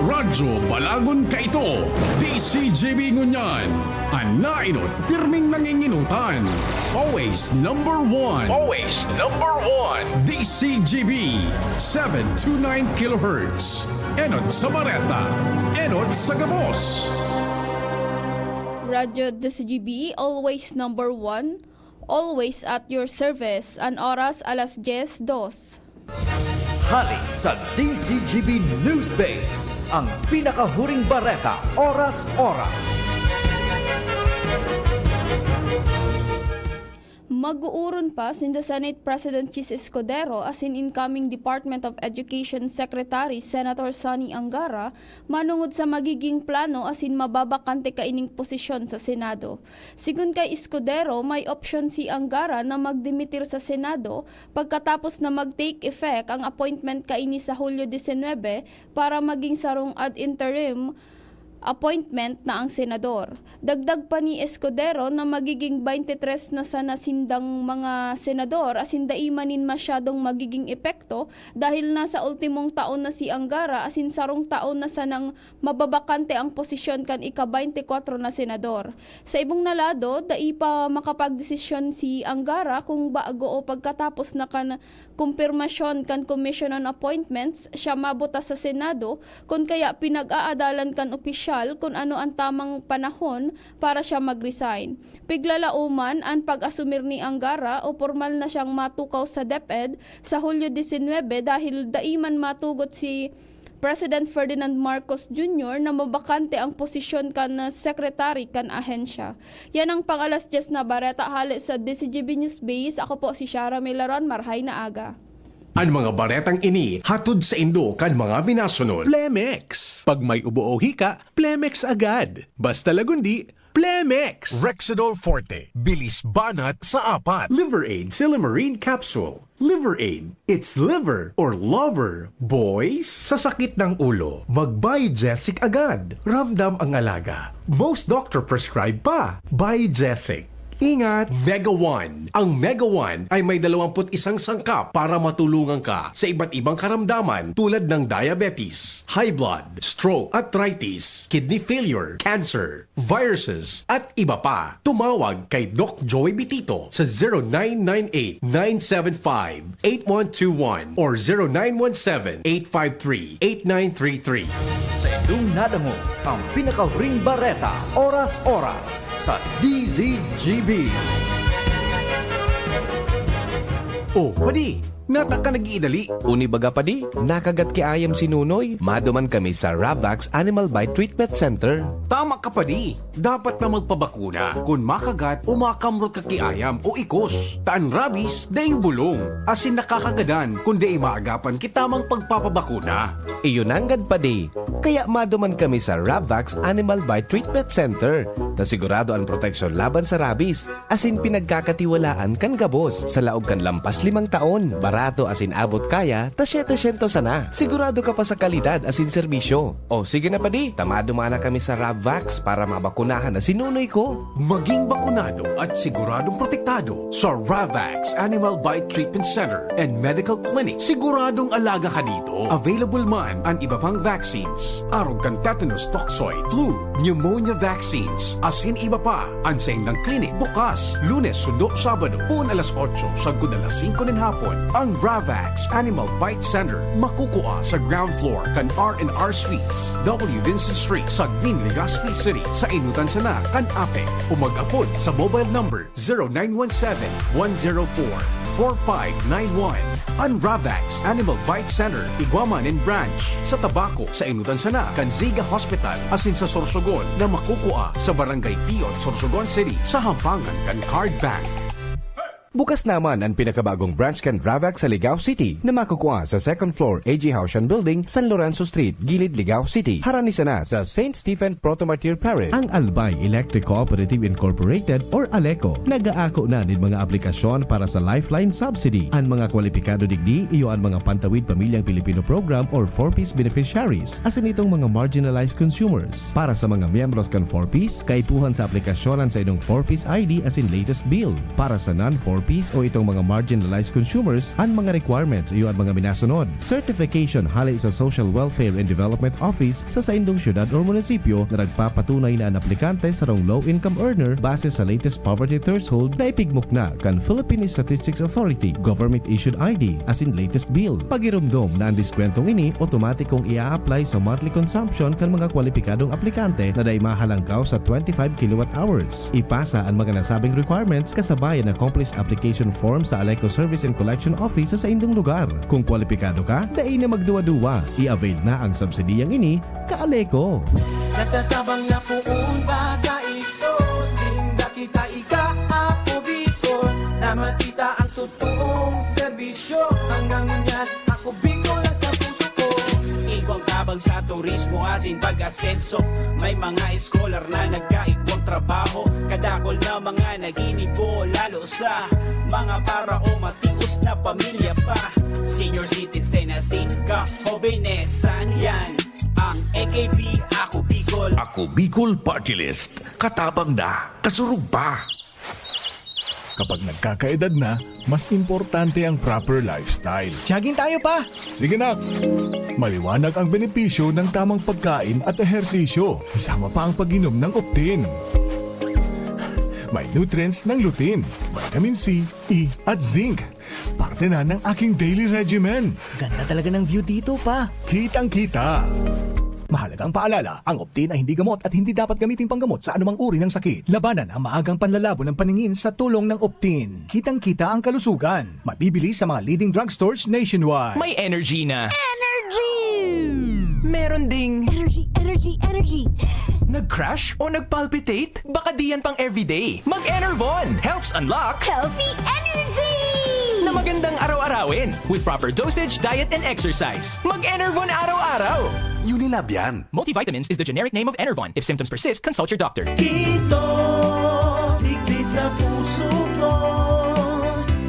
Radyo Balagon Kaito, D C G B ngunyan. An naenot, pirming nanginginutan. Always number one. Always number one. D C G B, seven two nine kilohertz. Enot sa bareta. Enot sa gabos. Radyo D C G B, always number one. Always at your service. An oras, alas dyes dos. Hali sa D Z G B Newsbase, ang pinakahuring bareta, oras-oras. Mag-uuron pa sinda Senate President Chiz Escudero asin incoming Department of Education Secretary Senator Sonny Angara manongod sa magiging plano asin mababakante kaining posisyon sa Senado. Sigon kay Escudero, may opsyon si Angara na magdimitir sa Senado pagkatapos na mag-take effect ang appointment kaini sa Hulyo disinwebe para maging sarong ad interim appointment na ang senador. Dagdag pa ni Escudero na magiging baynte tres na sana sindang mga senador asin dai man nin masyadong magiging epekto dahil nasa ultimong taon na si Angara asin sarong taon na sanang mababakante ang posisyon kan ika-baynte kwatro na senador. Sa ibong na lado, dai pa makapagdesisyon si Angara kung bago o pagkatapos na kan kumpirmasyon kan Commission on Appointments siya mabuta sa Senado, kun kaya pinag-aadalan kan opisyal kun ano an tamang panahon para siya mag-resign. Piglalaoman an pag-asumir ni Angara o pormal na siyang matukaw sa DepEd sa Hulyo disinwebe dahil dai man matugot si President Ferdinand Marcos Junior na mabakante ang posisyon kan secretary kan ahensya. Yan ang pang-alas dyes na bareta hale sa D Z G B News Base. Ako po si Shara Milaron. Marhay na aga. An mga baretang ini hatod saindo kan mga minasunod. Plemex. Pag may ubo o hika, Plemex agad. Basta lagundi, Plemex. Rexidol Forte, bilis banat sa apat. Liver Aid Silymarin Capsule. Liver Aid, it's liver or lover, boys. Sa sakit ng ulo, mag-Biogesic agad. Ramdam ang alaga. Most doctor prescribe pa. Biogesic. Ingat! Mega One. Ang Mega One ay may dalawampu't isang sangkap para matulungan ka sa iba't ibang karamdaman tulad ng diabetes, high blood, stroke, arthritis, kidney failure, cancer, viruses, at iba pa. Tumawag kay Doc Joey Bitito sa zero nine nine eight, nine seven five, eight one two one or zero nine one seven, eight five three, eight nine three three. Sa indong nadangog ang pinakahuring bareta, oras-oras sa D Z G B. Oh, padi, nata ka nag-iidali. Uni baga padi, nakagat ki ayam si Nunoy. Maduman kami sa Ravax Animal Bite Treatment Center. Tama ka padi, dapat na magpabakuna kun makagat o makamrot ka ki ayam o ikos. Ta an rabies, daing bulong, asin nakakagadan kun dai maagapan ki tamang pagpapabakuna. Iyo nanggad padi, kaya maduman kami sa Ravax Animal Bite Treatment Center, ta sigurado an proteksyon laban sa rabies, asin pinagkakatiwalaan kan gabos. Sa laog kan lampas limang taon, barato asin abot kaya, ta setecientos sana. Sigurado ka pa sa kalidad asin serbisyo. O sige na padi, ta maduman na kami sa Ravax para mabakunahan na si Nunoy ko. Maging bakunado at siguradong protektado sa Ravax Animal Bite Treatment Center and Medical Clinic. Siguradong alaga ka dito. Available man an iba pang vaccines, arog kan tetanus toxoid, flu, pneumonia vaccines, asin iba pa. An saindang clinic bukas Lunes sundo Sabado, poon alas otso sagkod alas singko nin hapon. Ang Ravax Animal Bite Center makukua sa ground floor kan R and R Suites, W Vincent Street, Sagmin, Legazpi City, sa Inutan sana kan APEC, o mag-apod sa mobile number zero nine one seven, one zero four, four five nine one. An Ravax Animal Bite Center igwa man nin branch sa Tabaco, sa Inutan sana kan Ziga Hospital, asin sa Sorsogon na makukua sa Barangay Piyot, Sorsogon City, sa hampangan kan Card Bank. Bukas naman an pinakabagong branch kan Ravax sa Ligao City na makukua sa second floor A G Haushan Building, San Lorenzo Street, Gilid, Ligao City. Harani sana sa Saint Stephen Proto-Martyr Parish. Ang Albay Electric Cooperative Incorporated or ALECO nag-aako na nin mga aplikasyon para sa Lifeline Subsidy. An mga kwalipikado digdi iyo an mga pantawid pamilyang Pilipino program or four Ps beneficiaries, asin itong mga marginalized consumers. Para sa mga miyembros kan four Ps, kaipuhan sa aplikasyon an saindong four Ps I D asin latest bill. Para sa non-four P I S o itong mga marginalized consumers, an mga requirements iyo an mga minasunod. Certification hale sa Social Welfare and Development Office sa saindong syudad or munisipyo na nagpapatunay na an aplikante sarong low-income earner base sa latest poverty threshold na ipigmukna kan Philippine Statistics Authority, government-issued I D, asin latest bill. Pagiromdom na an diskwentong ini otomatikong i-a-apply sa monthly consumption kan mga kwalipikadong aplikante na dai mahalangkaw sa twenty-five kilowatt hours. Ipasa an mga nasabing requirements kasabay an accomplished application form sa Aleco Service and Collection Office sa saindong lugar. Kung kwalipikado ka, dai na magduwa-duwa. I-avail na ang subsidiyang ini, ka-Aleco. Nagtatabang na poon ba kaito? Sinda kita ika, Ako Bicol, na makita ang totoong serbisyo. Hanggang ngunyan, Ako Bicol ang sa puso ko. Igwang tabang sa turismo asin pag-asenso. May mga scholar na nagkaigwang trabaho. Kadakol na mga naginibo, lalo sa mga para o matios na pamilya pa. Senior citizen asin ka-hobenesan, yan ang A K B, Ako Bicol. Ako Bicol Party List. Katabang na, kasurog pa. Kapag nagkakaedad na, mas importante ang proper lifestyle. Jogging tayo pa! Sige nak! Maliwanag ang benepisyo ng tamang pagkain at ehersisyo, kasama pa ang pag-inom ng Optin. May nutrients ng lutein, vitamin C, E at zinc. Parte na ng aking daily regimen. Ganda talaga ng view dito pa. Kitang-kita. Mahalagang paalala, ang Optin ay hindi gamot at hindi dapat gamiting panggamot sa anumang uri ng sakit. Labanan ang maagang panlalabo ng paningin sa tulong ng Optin. Kitang-kita ang kalusugan. Mabibili sa mga leading drugstores nationwide. May energy na. Energy! Meron ding Energy, energy, energy! nag-crash o nag-palpitate? Baka di yan pang everyday. Mag-Enervon helps unlock Healthy energy! na magandang araw-arawin with proper dosage, diet, and exercise. Mag-Enervon araw-araw. Unilab yan. Multivitamins is the generic name of Enervon. If symptoms persist, consult your doctor. Kito, digdi sa puso ko.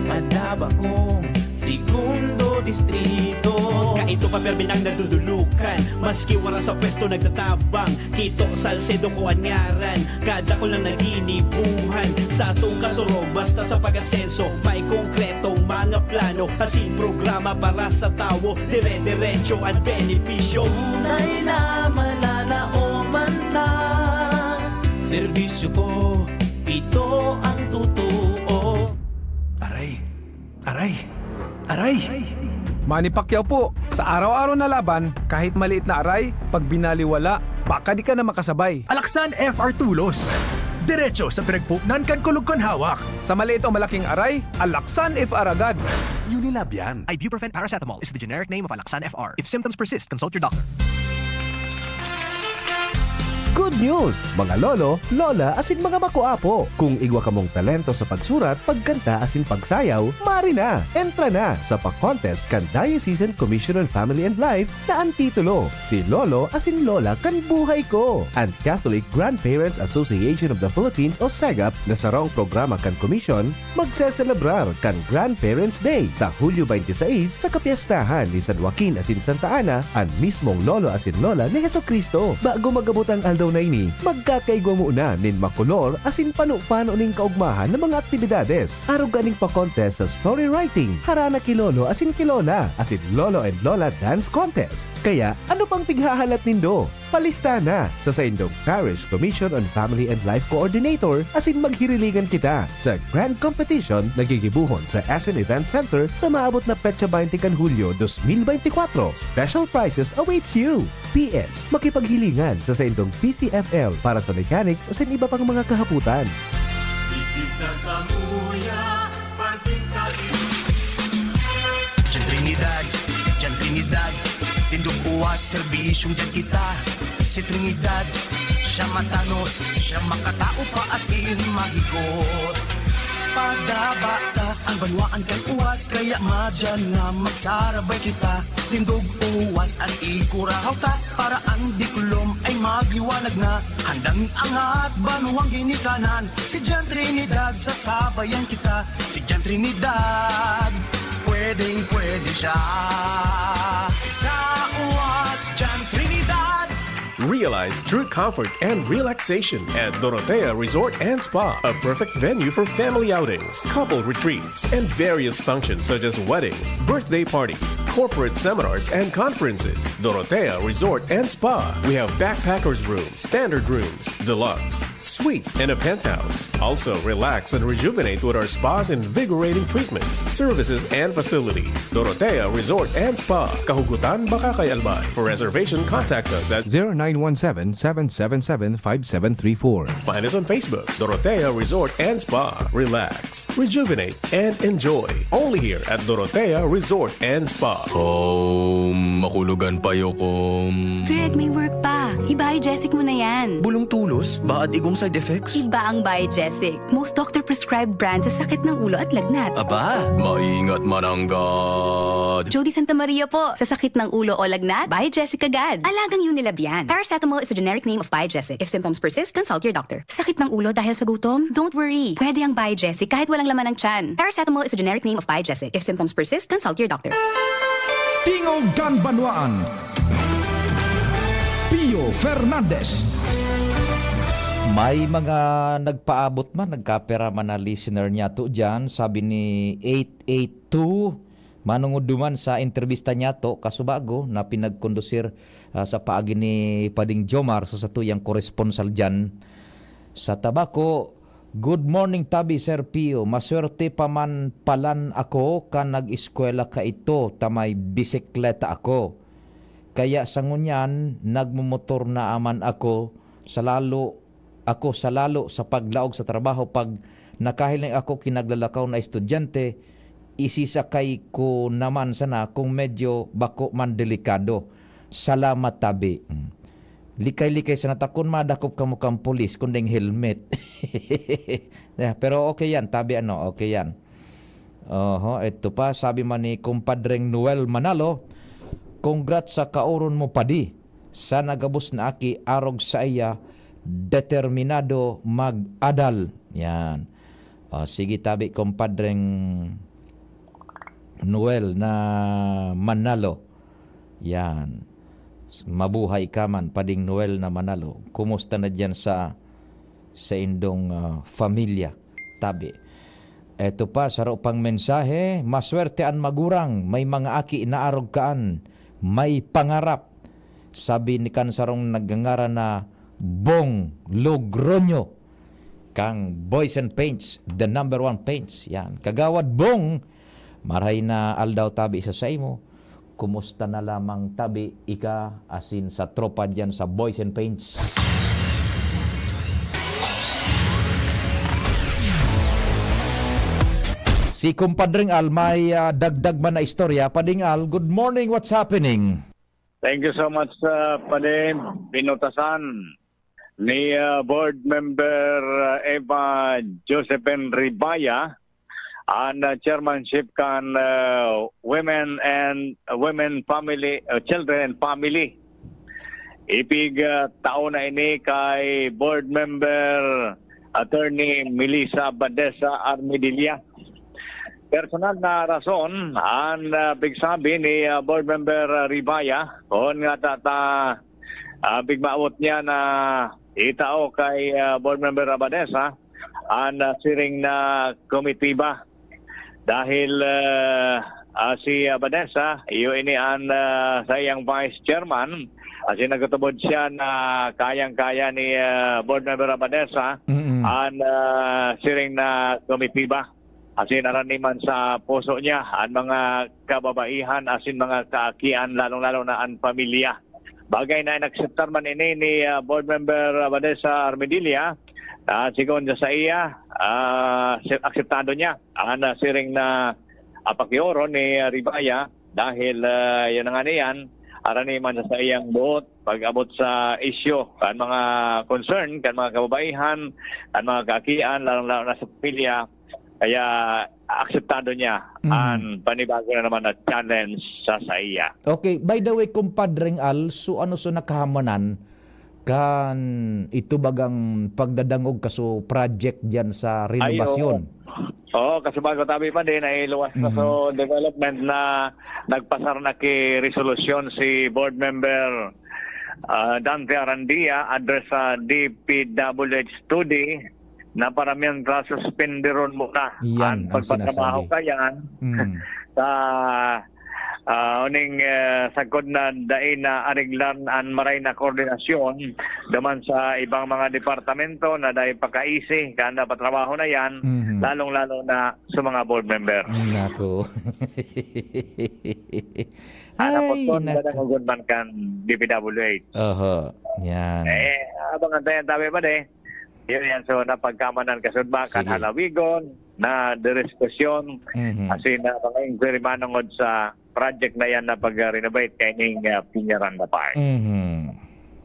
Madaba kong segundo distrito. Kaito pa permi nang nadudulukan. Maski wala sa pwesto nagtatabang. Kito, Salcedo ko an ngaran. Kadakol na naginibuhan. Sa atong kasurog, basta sa pag-asenso. May konkretong mga plano. Asin programa para sa tawo. Dire-diretso an benepisyo. Tunay na malalaoman ta. Serbisyo ko, ito ang totoo. Aray! Aray! Aray! Manny Pacquiao po, sa araw-araw na laban, kahit maliit na aray, pag binaliwala, baka di ka na makasabay. Alaksan F R Tulos. Diretso sa pinagpuknan kan kulog kan hawak. Sa maliit o malaking aray, Alaksan F R agad. Unilab yan. Ibuprofen paracetamol is the generic name of Alaksan F R. If symptoms persist, consult your doctor. Good news, mga lolo, lola, asin mga makuapo! Kung igwa kamong talento sa pagsurat, pagkanta asin pagsayaw, mari na! Entra na sa pa-contest kan Diocesan Commission on Family and Life na an titulo, Si Lolo asin Lola kan Buhay Ko! An Catholic Grandparents Association of the Philippines o CEGAP na sarong programa kan Commission, magseselebrar kan Grandparents' Day sa Hulyo twenty-six sa kapyestahan ni San Joaquin asin Santa Ana, an mismong lolo asin lola ni Jesu-Cristo. Bago mag-abot ang aldaw na ini, magkakaigwa muna nin makolor asin pano-pano nin kaugmahan na mga aktibidades, arog kaning pa-contest sa story writing, harana ki lolo asin ki lola, asin lolo and lola dance contest. Kaya, ano pang pighahalat nindo? Palista na sa saindong Parish Commission on Family and Life Coordinator asin maghirilingan kita sa grand competition na gigibohon sa S M Event Center sa maabot na petsa twenty kan Hulyo dos mil beintikwatro. Special prizes awaits you! P S, makipaghilingan sa saindong P C F L para sa mechanics asin iba pang mga kahapotan. Digdi sa samuya, pagkita Diyan Trinidad, diyan Trinidad, tindog uwas, serbisyong diyan kita. Si Trinidad, siya matanos, siya makatao pa asin mahigos. Padaba ta ang banwaan kan uwas, kaya madyan na magsarabay kita. Tindog uwas an ikurahaw ta, para an diklom ay magliwanag na. Handang iangat banwang ginikanan, si Jan Trinidad, sasabayan kita. Si Jan Trinidad, pwedeng pwede siya. Sa uwas, Jan Trinidad. Realize true comfort and relaxation at Dorotea Resort and Spa, a perfect venue for family outings, couple retreats, and various functions such as weddings, birthday parties, corporate seminars, and conferences. Dorotea Resort and Spa. We have backpackers room, standard rooms, deluxe, suite, and a penthouse. Also, relax and rejuvenate with our spa's invigorating treatments, services, and facilities. Dorotea Resort and Spa, Kahugutan, Bacacay, Albay. For reservation, contact us at zero nine one seven, seven seven seven, five seven three four. Find us on Facebook, Dorotea Resort and Spa. Relax, rejuvenate, and enjoy. Only here at Dorotea Resort and Spa. Kom, makulugan pa yo, kom. Greg, may work pa. I-Biogesic mo na yan. Bulong tulos, baad igong side effects. Iba ang Biogesic. Most doctor-prescribed brand sa sakit ng ulo at lagnat. Aba, maingat mananggad. Jody Santa Maria po. Sa sakit ng ulo o lagnat, Biogesic agad. Alagang Unilab yan. Paracetamol is a generic name of Biogesic. If symptoms persist, consult your doctor. Sakit ng ulo dahil sa gutom? Don't worry. Pwede ang Biogesic kahit walang laman ng tiyan. Paracetamol is a generic name of Biogesic. If symptoms persist, consult your doctor. Tingog kan Banwaan. Pio Fernandez. May mga nagpaabot man, nagkapera man na listener niyato dyan. Sabi ni eight eight two, manungod duman sa entrevista niyato, kasubago na pinagkondusir ah, sa paagi ni Pading Jomar sa satuyang koresponsal dyan sa Tabaco. Good morning, Tabi, Sir Pio. Maswerte pa man palan ako kan nag-eskwela kaito ta may bisikleta ako. Kaya sa ngunyan, nagmomotor na man ako sa lalo, ako sa lalo sa paglaog sa trabaho. Pag nakahiling ako ki naglalakaw na estudyante, isisakay ko naman sana kung medyo bako man delikado. Salamat, Tabi. Mm. Likay-likay sana ta kun madakop kamo kan pulis kun dai helmet. Yeah, pero okay yan, Tabi, ano, okay yan. Oho, ito pa, sabi man ni Kumpadreng Noel Manalo, "Congrats sa kaoron mo, Padi. Sana gabos na aki arog saiya, determinado mag-adal." Yan. O, sige, Tabi, Kumpadreng Noel na Manalo. Yan. Mabuhay ka man, Pading Noel na Manalo. Kumusta na diyan sa, sa indong, ah, familia, Tabi? Eto pa, saro pang mensahe, "Maswerte an magurang, may mga aki na arog kaan, may pangarap." Sabi ni kan sarong nagngangaran na Bong Logroño, kang Boys and Paints, the number one paints. Yan. Kagawad Bong, maray na aldaw, Tabi, sa saimo. Kumusta na lamang, Tabi, ika asin sa tropa diyan sa Boys and Paints? Si Kumpadring Al may, ah, dagdag man na istorya. Pading Al, good morning, what's happening? Thank you so much, uh, Padre. Pinutasan ni, uh, Board Member, uh, Eva Josephine Ribaya an, uh, chairmanship kan, uh, Women and, uh, Women Family, uh, Children and Family. Ipig, uh, tao na ini kay Board Member Attorney Melissa Badesa Armedilla. Personal na rason an, ah, pigsabi ni, ah, Board Member, ah, Ribaya, kun ngata ta, ah, pigmaawot niya na itao kay, ah, Board Member Abadesa an, ah, siring na komitiba. Dahil, ah, ah, si Abadesa, iyo ini an, ah, saiyang vice chairman, asin nagtutubod siya na kayang-kaya ni, ah, Board Member Abadesa Mm-mm. an, ah, siring na komitiba. Asin arani man sa puso niya an mga kababaihan asin mga kaakian, lalong-lalo na an pamilya. Bagay na inakseptar man ini ni, ah, Board Member Vanessa Armedilla, na sigon sa iya, ah, si-, akseptado niya an, ah, siring na, ah, pakioro ni, ah, Ribaya dahil, ah, yun na nga niyan, arani man sa saiyang buot pag-abot sa isyu kan mga concern kan mga kababaihan, kan mga kaakian, lalong-lalo na sa pamilya. Kaya akseptado niya Mhm. an panibago na naman na challenge sa saiya. Okay, by the way, Kumpadreng Al, so ano so nakahamanan kan ito bagang pagdadangog kaso project diyan sa renovasyon? Oo, kasi bago tabi pa din ay luwas na Mhm. so development na nagpasar na ki resolusyon si board member Ah, Dante Arandia, address sa D P W H two D, na para mientras suspenderon mo na Iyan ang ang pagpatrabaho sinasabi. Ka yan Mm. sa, ah, uning, eh, sagkod na dai na ariglan an maray na koordinasyon duman sa ibang mga departamento na dai pakaisi kan napatrabaho na yan, Mhm. lalong-lalo na sa mga board member. Naku. Ana Ay, po, naku. Madang ugod man kan D P W H. Oho, yan. Eh, abang antayan tabi pa de. Yun yan, so napagkamanan kasudma kan Sige. Halawigon, na diskusyon, Mhm. asin na mga inquiry manungod sa project na yan na pag-renovate kaining, ah, Peñaranda Park. Mhm.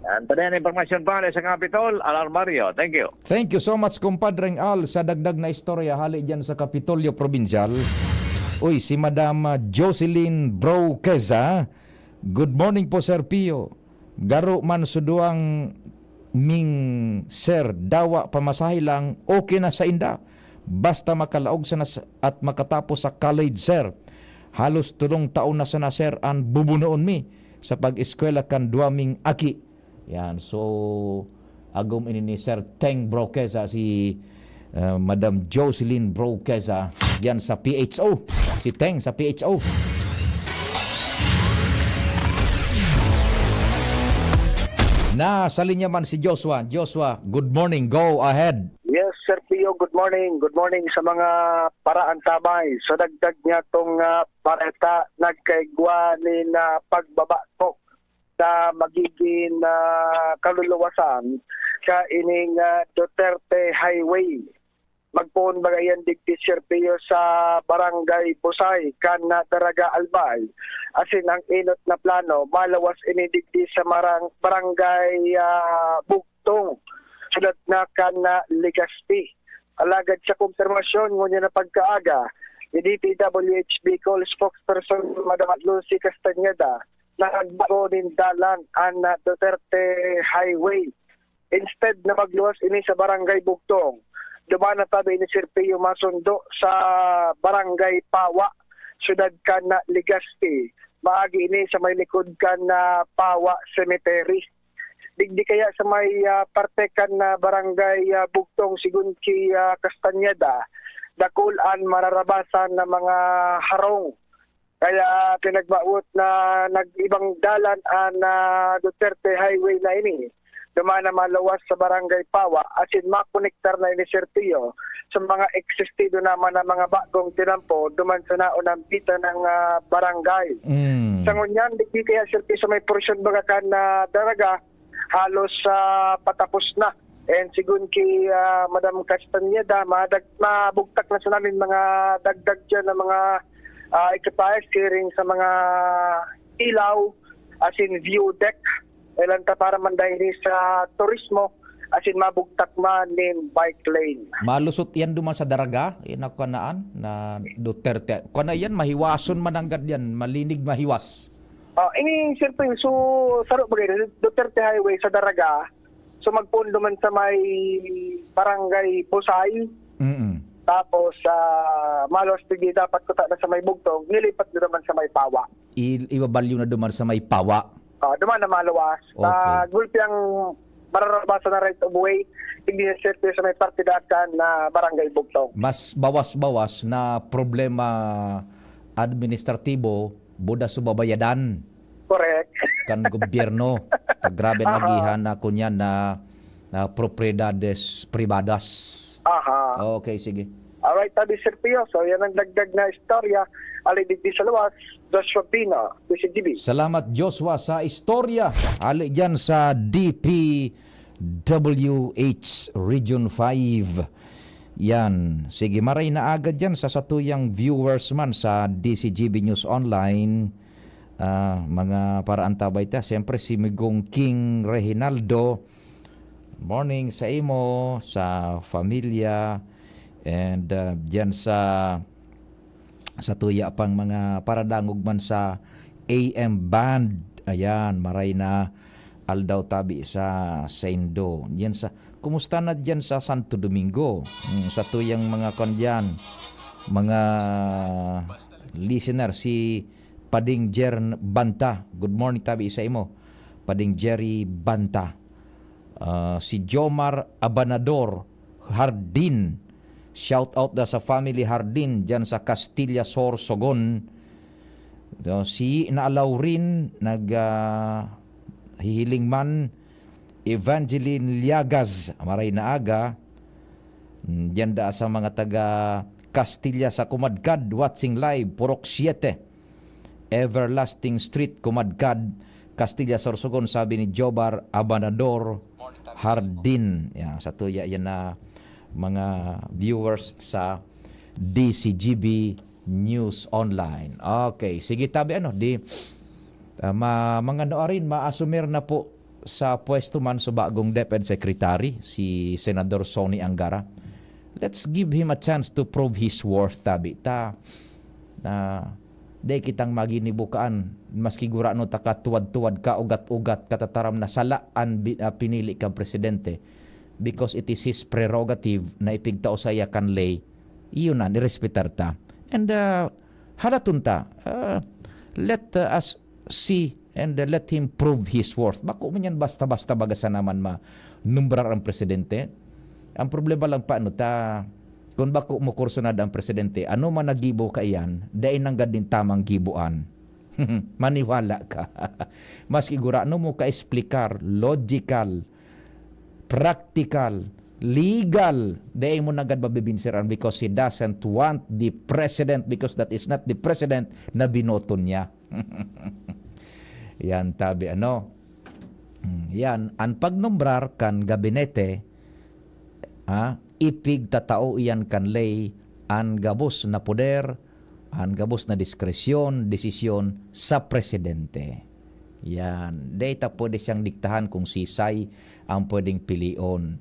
Yan, tayo ang impormasyon pa sa Kapitol, Alarmario. Thank you. Thank you so much, Compadreng Al, sa dagdag na istorya hali dyan sa Kapitolyo Provincial. Uy, si Madam, ah, Jocelyn Broqueza. Good morning po, Sir Pio. Garo man suduang ming, sir, dawa pamasahe lang, okay na sa inda. Basta makalaog sana sa, at makatapos sa college, sir. Halos tulong taon na sana, sir, an bubunoon mi sa pag-eskwela kan duwa ming aki. Yan. So, agom ini ni Sir Teng Broqueza, si, uh, Madam Jocelyn Broqueza, yan sa P H O. Si Teng sa P H O. Nasa linya man si Joshua. Joshua, good morning. Go ahead. Yes, Sir Pio, good morning. Good morning sa mga paraantabay. Sa dagdag niya tong ah, bareta, nagkaigwa ni na pagbaba po sa magiging, ah, kaluluwasan sa ining, ah, Duterte Highway. Magpoon baga yan digdi, Sir Pio, sa Barangay Busay, kan, ah, Daraga, Albay. Asin ang inot na plano, malawas ini digdi sa marang-, Barangay, ah, Bugtong, siyudad na kan, ah, Legazpi. Alagad sa kumpirmasyon ngunyan na pagkaaga, ni D P W H Bicol spokesperson Madam Lucy Castañeda, nagbaro nin dalan an, ah, Duterte Highway. Instead na magluwas ini sa Barangay Bugtong, duman na tabi ini, Sir Pio, masundo sa Barangay Pawa, siyudad kan, ah, Legazpi. Maagi ini sa may likod kan, ah, Pawa Cemetery. Digdi kaya sa may, ah, parte kan, ah, Barangay, ah, Bugtong, sigon ki, ah, Castañeda, dakul an mararabasan na mga harong. Kaya pinagbawot na nag-ibang dalan an, ah, Duterte Highway na ini. Duman na maluwas sa Barangay Pawa, asin makonektar na ini, Sir Pio, sa mga existido naman na mga bagong tinampo duman sa naunang bitan ng, ah, barangay. Mm. Sa ngunyan, digdi kaya, Sir Pio, sa may porsyon baga kan, ah, Daraga, halos, ah, patapos na. And sigon ki, ah, Madam Castañeda, madag-, mabugtak na sa namin mga dagdag dyan na mga, ah, equipahe, siring sa mga ilaw, asin view deck. Ilan ta para man dahil sa turismo, asin mabugtak man nin bike lane. Malusot yan duman sa Daraga, yan ang kanaan na Duterte. Kana yan, mahiwason man nanggad yan, malinig mahiwas. Ah, ini, Sir Pio, so, saro bagay na Duterte Highway sa Daraga, so magpoon duman sa may Barangay Busay, Mm. tapos, ah, maluwas digdi dapat kuta na sa may Bugtong, nilipat na duman sa may Pawa. I-, ibabalyo na duman sa may Pawa. Ah, duman na maluwas. Okay. Ah, gulpi ang mararabasan na right of way, digdi, Sir Pio, sa may parte daan kan, ah, Barangay Bugtong. Mas bawas-bawas na problema administratibo, buda sa babayadan Correct. kan gobyerno. Ta grabe ang Aha. agihan na kunyan na, na propiedades pribadas. Aha. Okay, sige. Alright, tabi, Sir Pio. So, yan ang dagdag na istorya. Ali digdi sa luwas, Joshua Pino, D C G B. Salamat, Joshua, sa istorya. Ali dyan sa D P W H Region five. Yan. Sige, maray na agad yan sa satuyang viewers man sa D C G B News Online. Ah, mga paraantabay ta. Siyempre, si Migong King Reginaldo. Morning sa imo, sa familia, and, ah, dyan sa, sa tuya pang mga paradangog man sa A M band. Ayan, maray na aldaw tabi sa saindo. Yan sa, kumusta na dyan sa Santo Domingo? Hmm, sa tuyang mga kwan dyan, mga listener, si Pading Jern Banta. Good morning tabi sa imo. Pading Jerry Banta, ah, si Jomar Abanador Hardin. Shout out da sa family Hardin diyan sa Castilla, Sorsogon. So, si Ina Laurin nag, ah, hihiling man. Evangeline Liagas, maray na aga. Mm, diyan da sa mga taga Castilla sa Kumadkad, watching live, Purok siete. Everlasting Street, Kumadkad, Castilla, Sorsogon, sabi ni Jobar Abanador Hardin. Ya, sa tuya yan na mga viewers sa D C G B News Online. Okay, sige tabi ano, di, ah, ma-, mga noarin, maasumir na po sa pwesto man so bagong DepEd Secretary, si Senador Sonny Angara. Let's give him a chance to prove his worth, tabi ta. Na, di kitang maginibukaan, maski gurano ta katuwad-tuwad ka, ugat-ugat, katataram na sala an bi-, ah, pinili kang presidente because it is his prerogative na ipigtao saiya kan ley, iyon na, nirespetar ta. And, ah, halaton ta, ah, let, ah, us see and, uh, let him prove his worth. Bako man yan basta-basta baga sana man manumbrar ang presidente. Ang problema lang pa, ano, ta, kung bako mo kursunada ang presidente, ano man nagibo ka iyan, dai nanggad nin tamang giboan. Maniwala ka. Maski gurano mo ka-explicar, logical, practical, legal, dai mo nanggad mabibinseran because he doesn't want the president, because that is not the president na binoto niya. Yan, tabi ano. Mm, yan, an pagnombrar kan gabinete, ah, ipigtatao iyan kan ley, an gabos na poder, an gabos na diskresyon, desisyon sa presidente. Yan, dai ta pwede siyang diktahan kung sisay ang pwedeng pilion.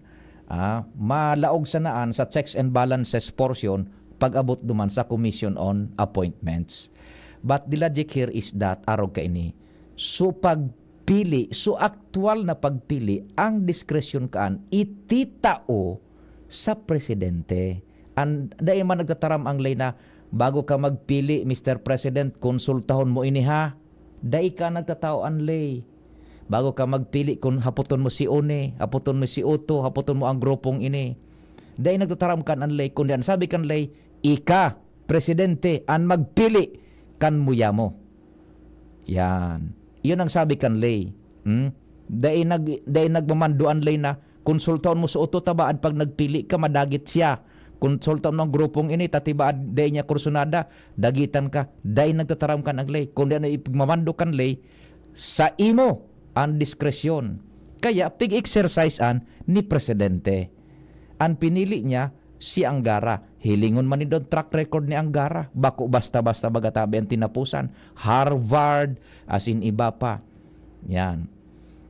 Ah, malaog sanaan sa checks and balances portion pag-abot duman sa Commission on Appointments. But the logic here is that, arog kaini, so pagpili, so aktual na pagpili, ang diskresyon kaan ititao sa presidente. An, dai man nagtataram ang ley na, "Bago ka magpili, Mister President, konsultahon mo ini, ha." Dai ka nagtatao an ley. Bago ka magpili kun hapoton mo si One, hapoton mo si Otto, hapoton mo ang grupong ini. Dai nagtataram kan an ley, kundi an sabi kan ley, "Ika, presidente, an magpili kan muya mo." Yan. Iyon ang sabi kan ley. Hmm? Dai nag-, dai nagmamando an ley na, "Konsultahon mo si Otto ta baad pag nagpili ka, madagit siya. Konsultahon mo ang grupong ini, ta ti baad dai niya kursunada, dagitan ka." Dai nagtataram kan ang ley. Kundi ano ipagmamando kan ley, sa imo an diskresyon. Kaya pig-exercise an ni presidente. An pinili niya, si Angara. Hilingon man nindo an track record ni Angara. Bako basta-basta baga tabi an tinapusan. Harvard, asin iba pa. Yan.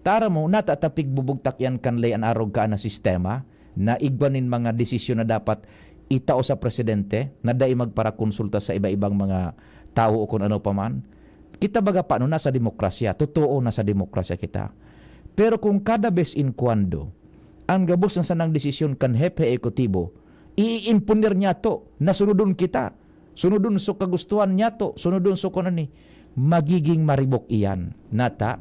Tara mo, nata ta pigbubugtak yan kan ley an arog kaan na sistema, na igwa nin mga desisyon na dapat itao sa presidente, na dai magparakonsulta sa iba-ibang mga tawo o kun ano pa man. Kita baga pa, no, nasa demokrasya. Totoo, nasa demokrasya kita. Pero kung kada bes in cuando, ang gabos na sanang desisyon kan hepe ehekutibo, iiimponer niya to, na sunodon kita, sunodon so kagustuhan niya to, sunodon so kun ano ni, magiging maribok iyan. Nata,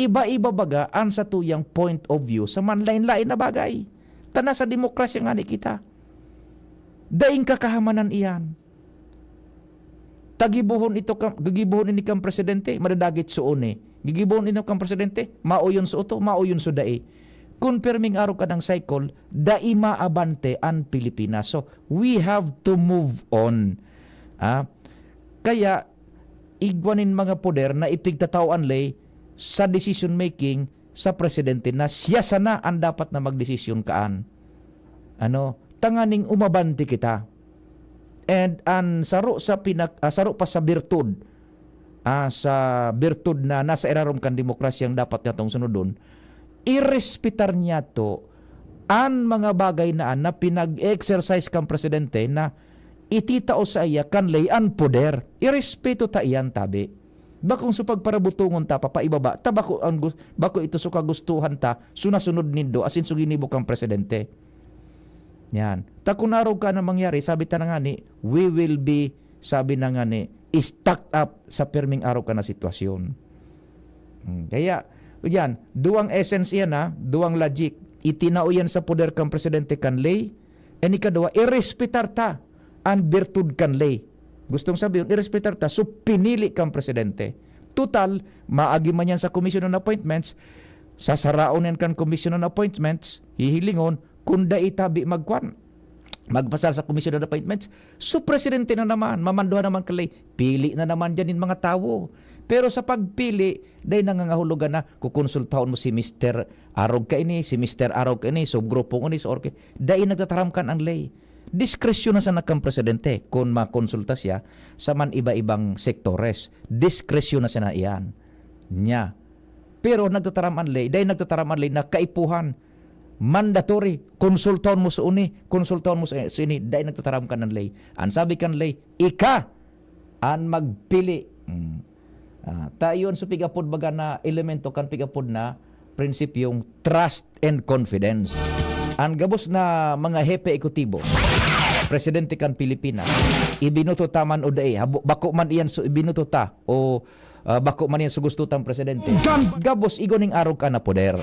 iba-iba baga an satuyang point of view sa manlain-lain na bagay. Ta nasa demokrasya ngani kita. Daing kakahamanan iyan. Tagibohon ito ka, gigibohon ini kan presidente, madadagit si One. Gigibohon ito kan presidente, mao yun si Otto, mao yun si Dae. Kun pirming arog ka ng cycle, dai maabante an Pilipinas. So, we have to move on. Ah, kaya, igwa nin mga poder na ipigtatao an ley sa decision making sa presidente na siya sana an dapat na magdesisyon kaan. Ano, tanganing umabante kita. And an saro sa pinak-, ah, saro pa sa birtud, ah, sa birtud na nasa irarom kan demokrasyang dapat natong sunodon, irespetar niya to an mga bagay na, na pinag-exercise kan presidente na ititao saiya kan ley an poder. Irespeto ta iyan, tabi. Bakong so pagparabutongon ta, papaibaba, ta bako ang gus-, bako ito so kagustuhan ta, so nasunod nindo, asin so ginibo kan presidente. Yan. Ta kun arog ka na mangyari, sabi ta na ngani, we will be, sabi na ngani, stuck up sa pirming arog ka na sitwasyon. Hmm, kaya, Yan, duwang essence yan, ha, duwang logic. Itinao yan sa poder kan presidente kan ley. And ikaduwa, irespetar ta an birtud kan ley. Gustong sabihin, irespetar ta, so pinili kan presidente. Total, maagi man yan sa Commission on Appointments, sasaraon yan kan Commission on Appointments, hihilingon, kung dai tabi magkwan, magpasar sa Commission on Appointments, so presidente na naman, mamanduhan naman kan ley, pili na naman dyan yung mga tawo. Pero sa pagpili, dai nangangahulugan na kukonsultahon mo si Mister Arog kaini, si Mister Arog kaini, subgrupo ngini, so, okay. Dai nagtataram kan ang ley. Diskresyon na sana kan presidente kun makonsulta siya sa man iba-ibang sektores. Diskresyon na sana iyan. Niya. Pero nagtataram an ley, dai nagtataram an ley na kaipuhan, mandatory, konsultahon mo sa uni, konsultahon mo sa, sa ini, dai nagtataram kan an ley. An sabi kan ley, ika an magpili. Mm. Ah, ta iyon sa pig-apod baga na elemento kan pig-apod na prinsipyong trust and confidence. An gabos na mga hepe ekutibo, presidente kan Pilipinas, ibinuto ta man o dai, habo-, bako man iyan so ibinuto ta o, ah, bako man iyan so gusto tang presidente, gabos igwa ning arog ka na poder.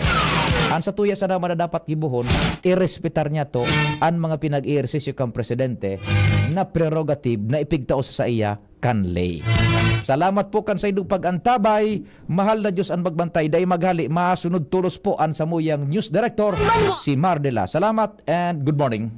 An satuya sana madadapat gibohon, irespetar niya to an mga pinag-eehersisyo kan presidente na prerogative na ipigtao sa saiya kan ley. Salamat po kan saindong pag-antabay. Mahal na Diyos an magbantay, dai maghali, masunod tolos po an samuyang news director, si Mardela. Salamat and good morning.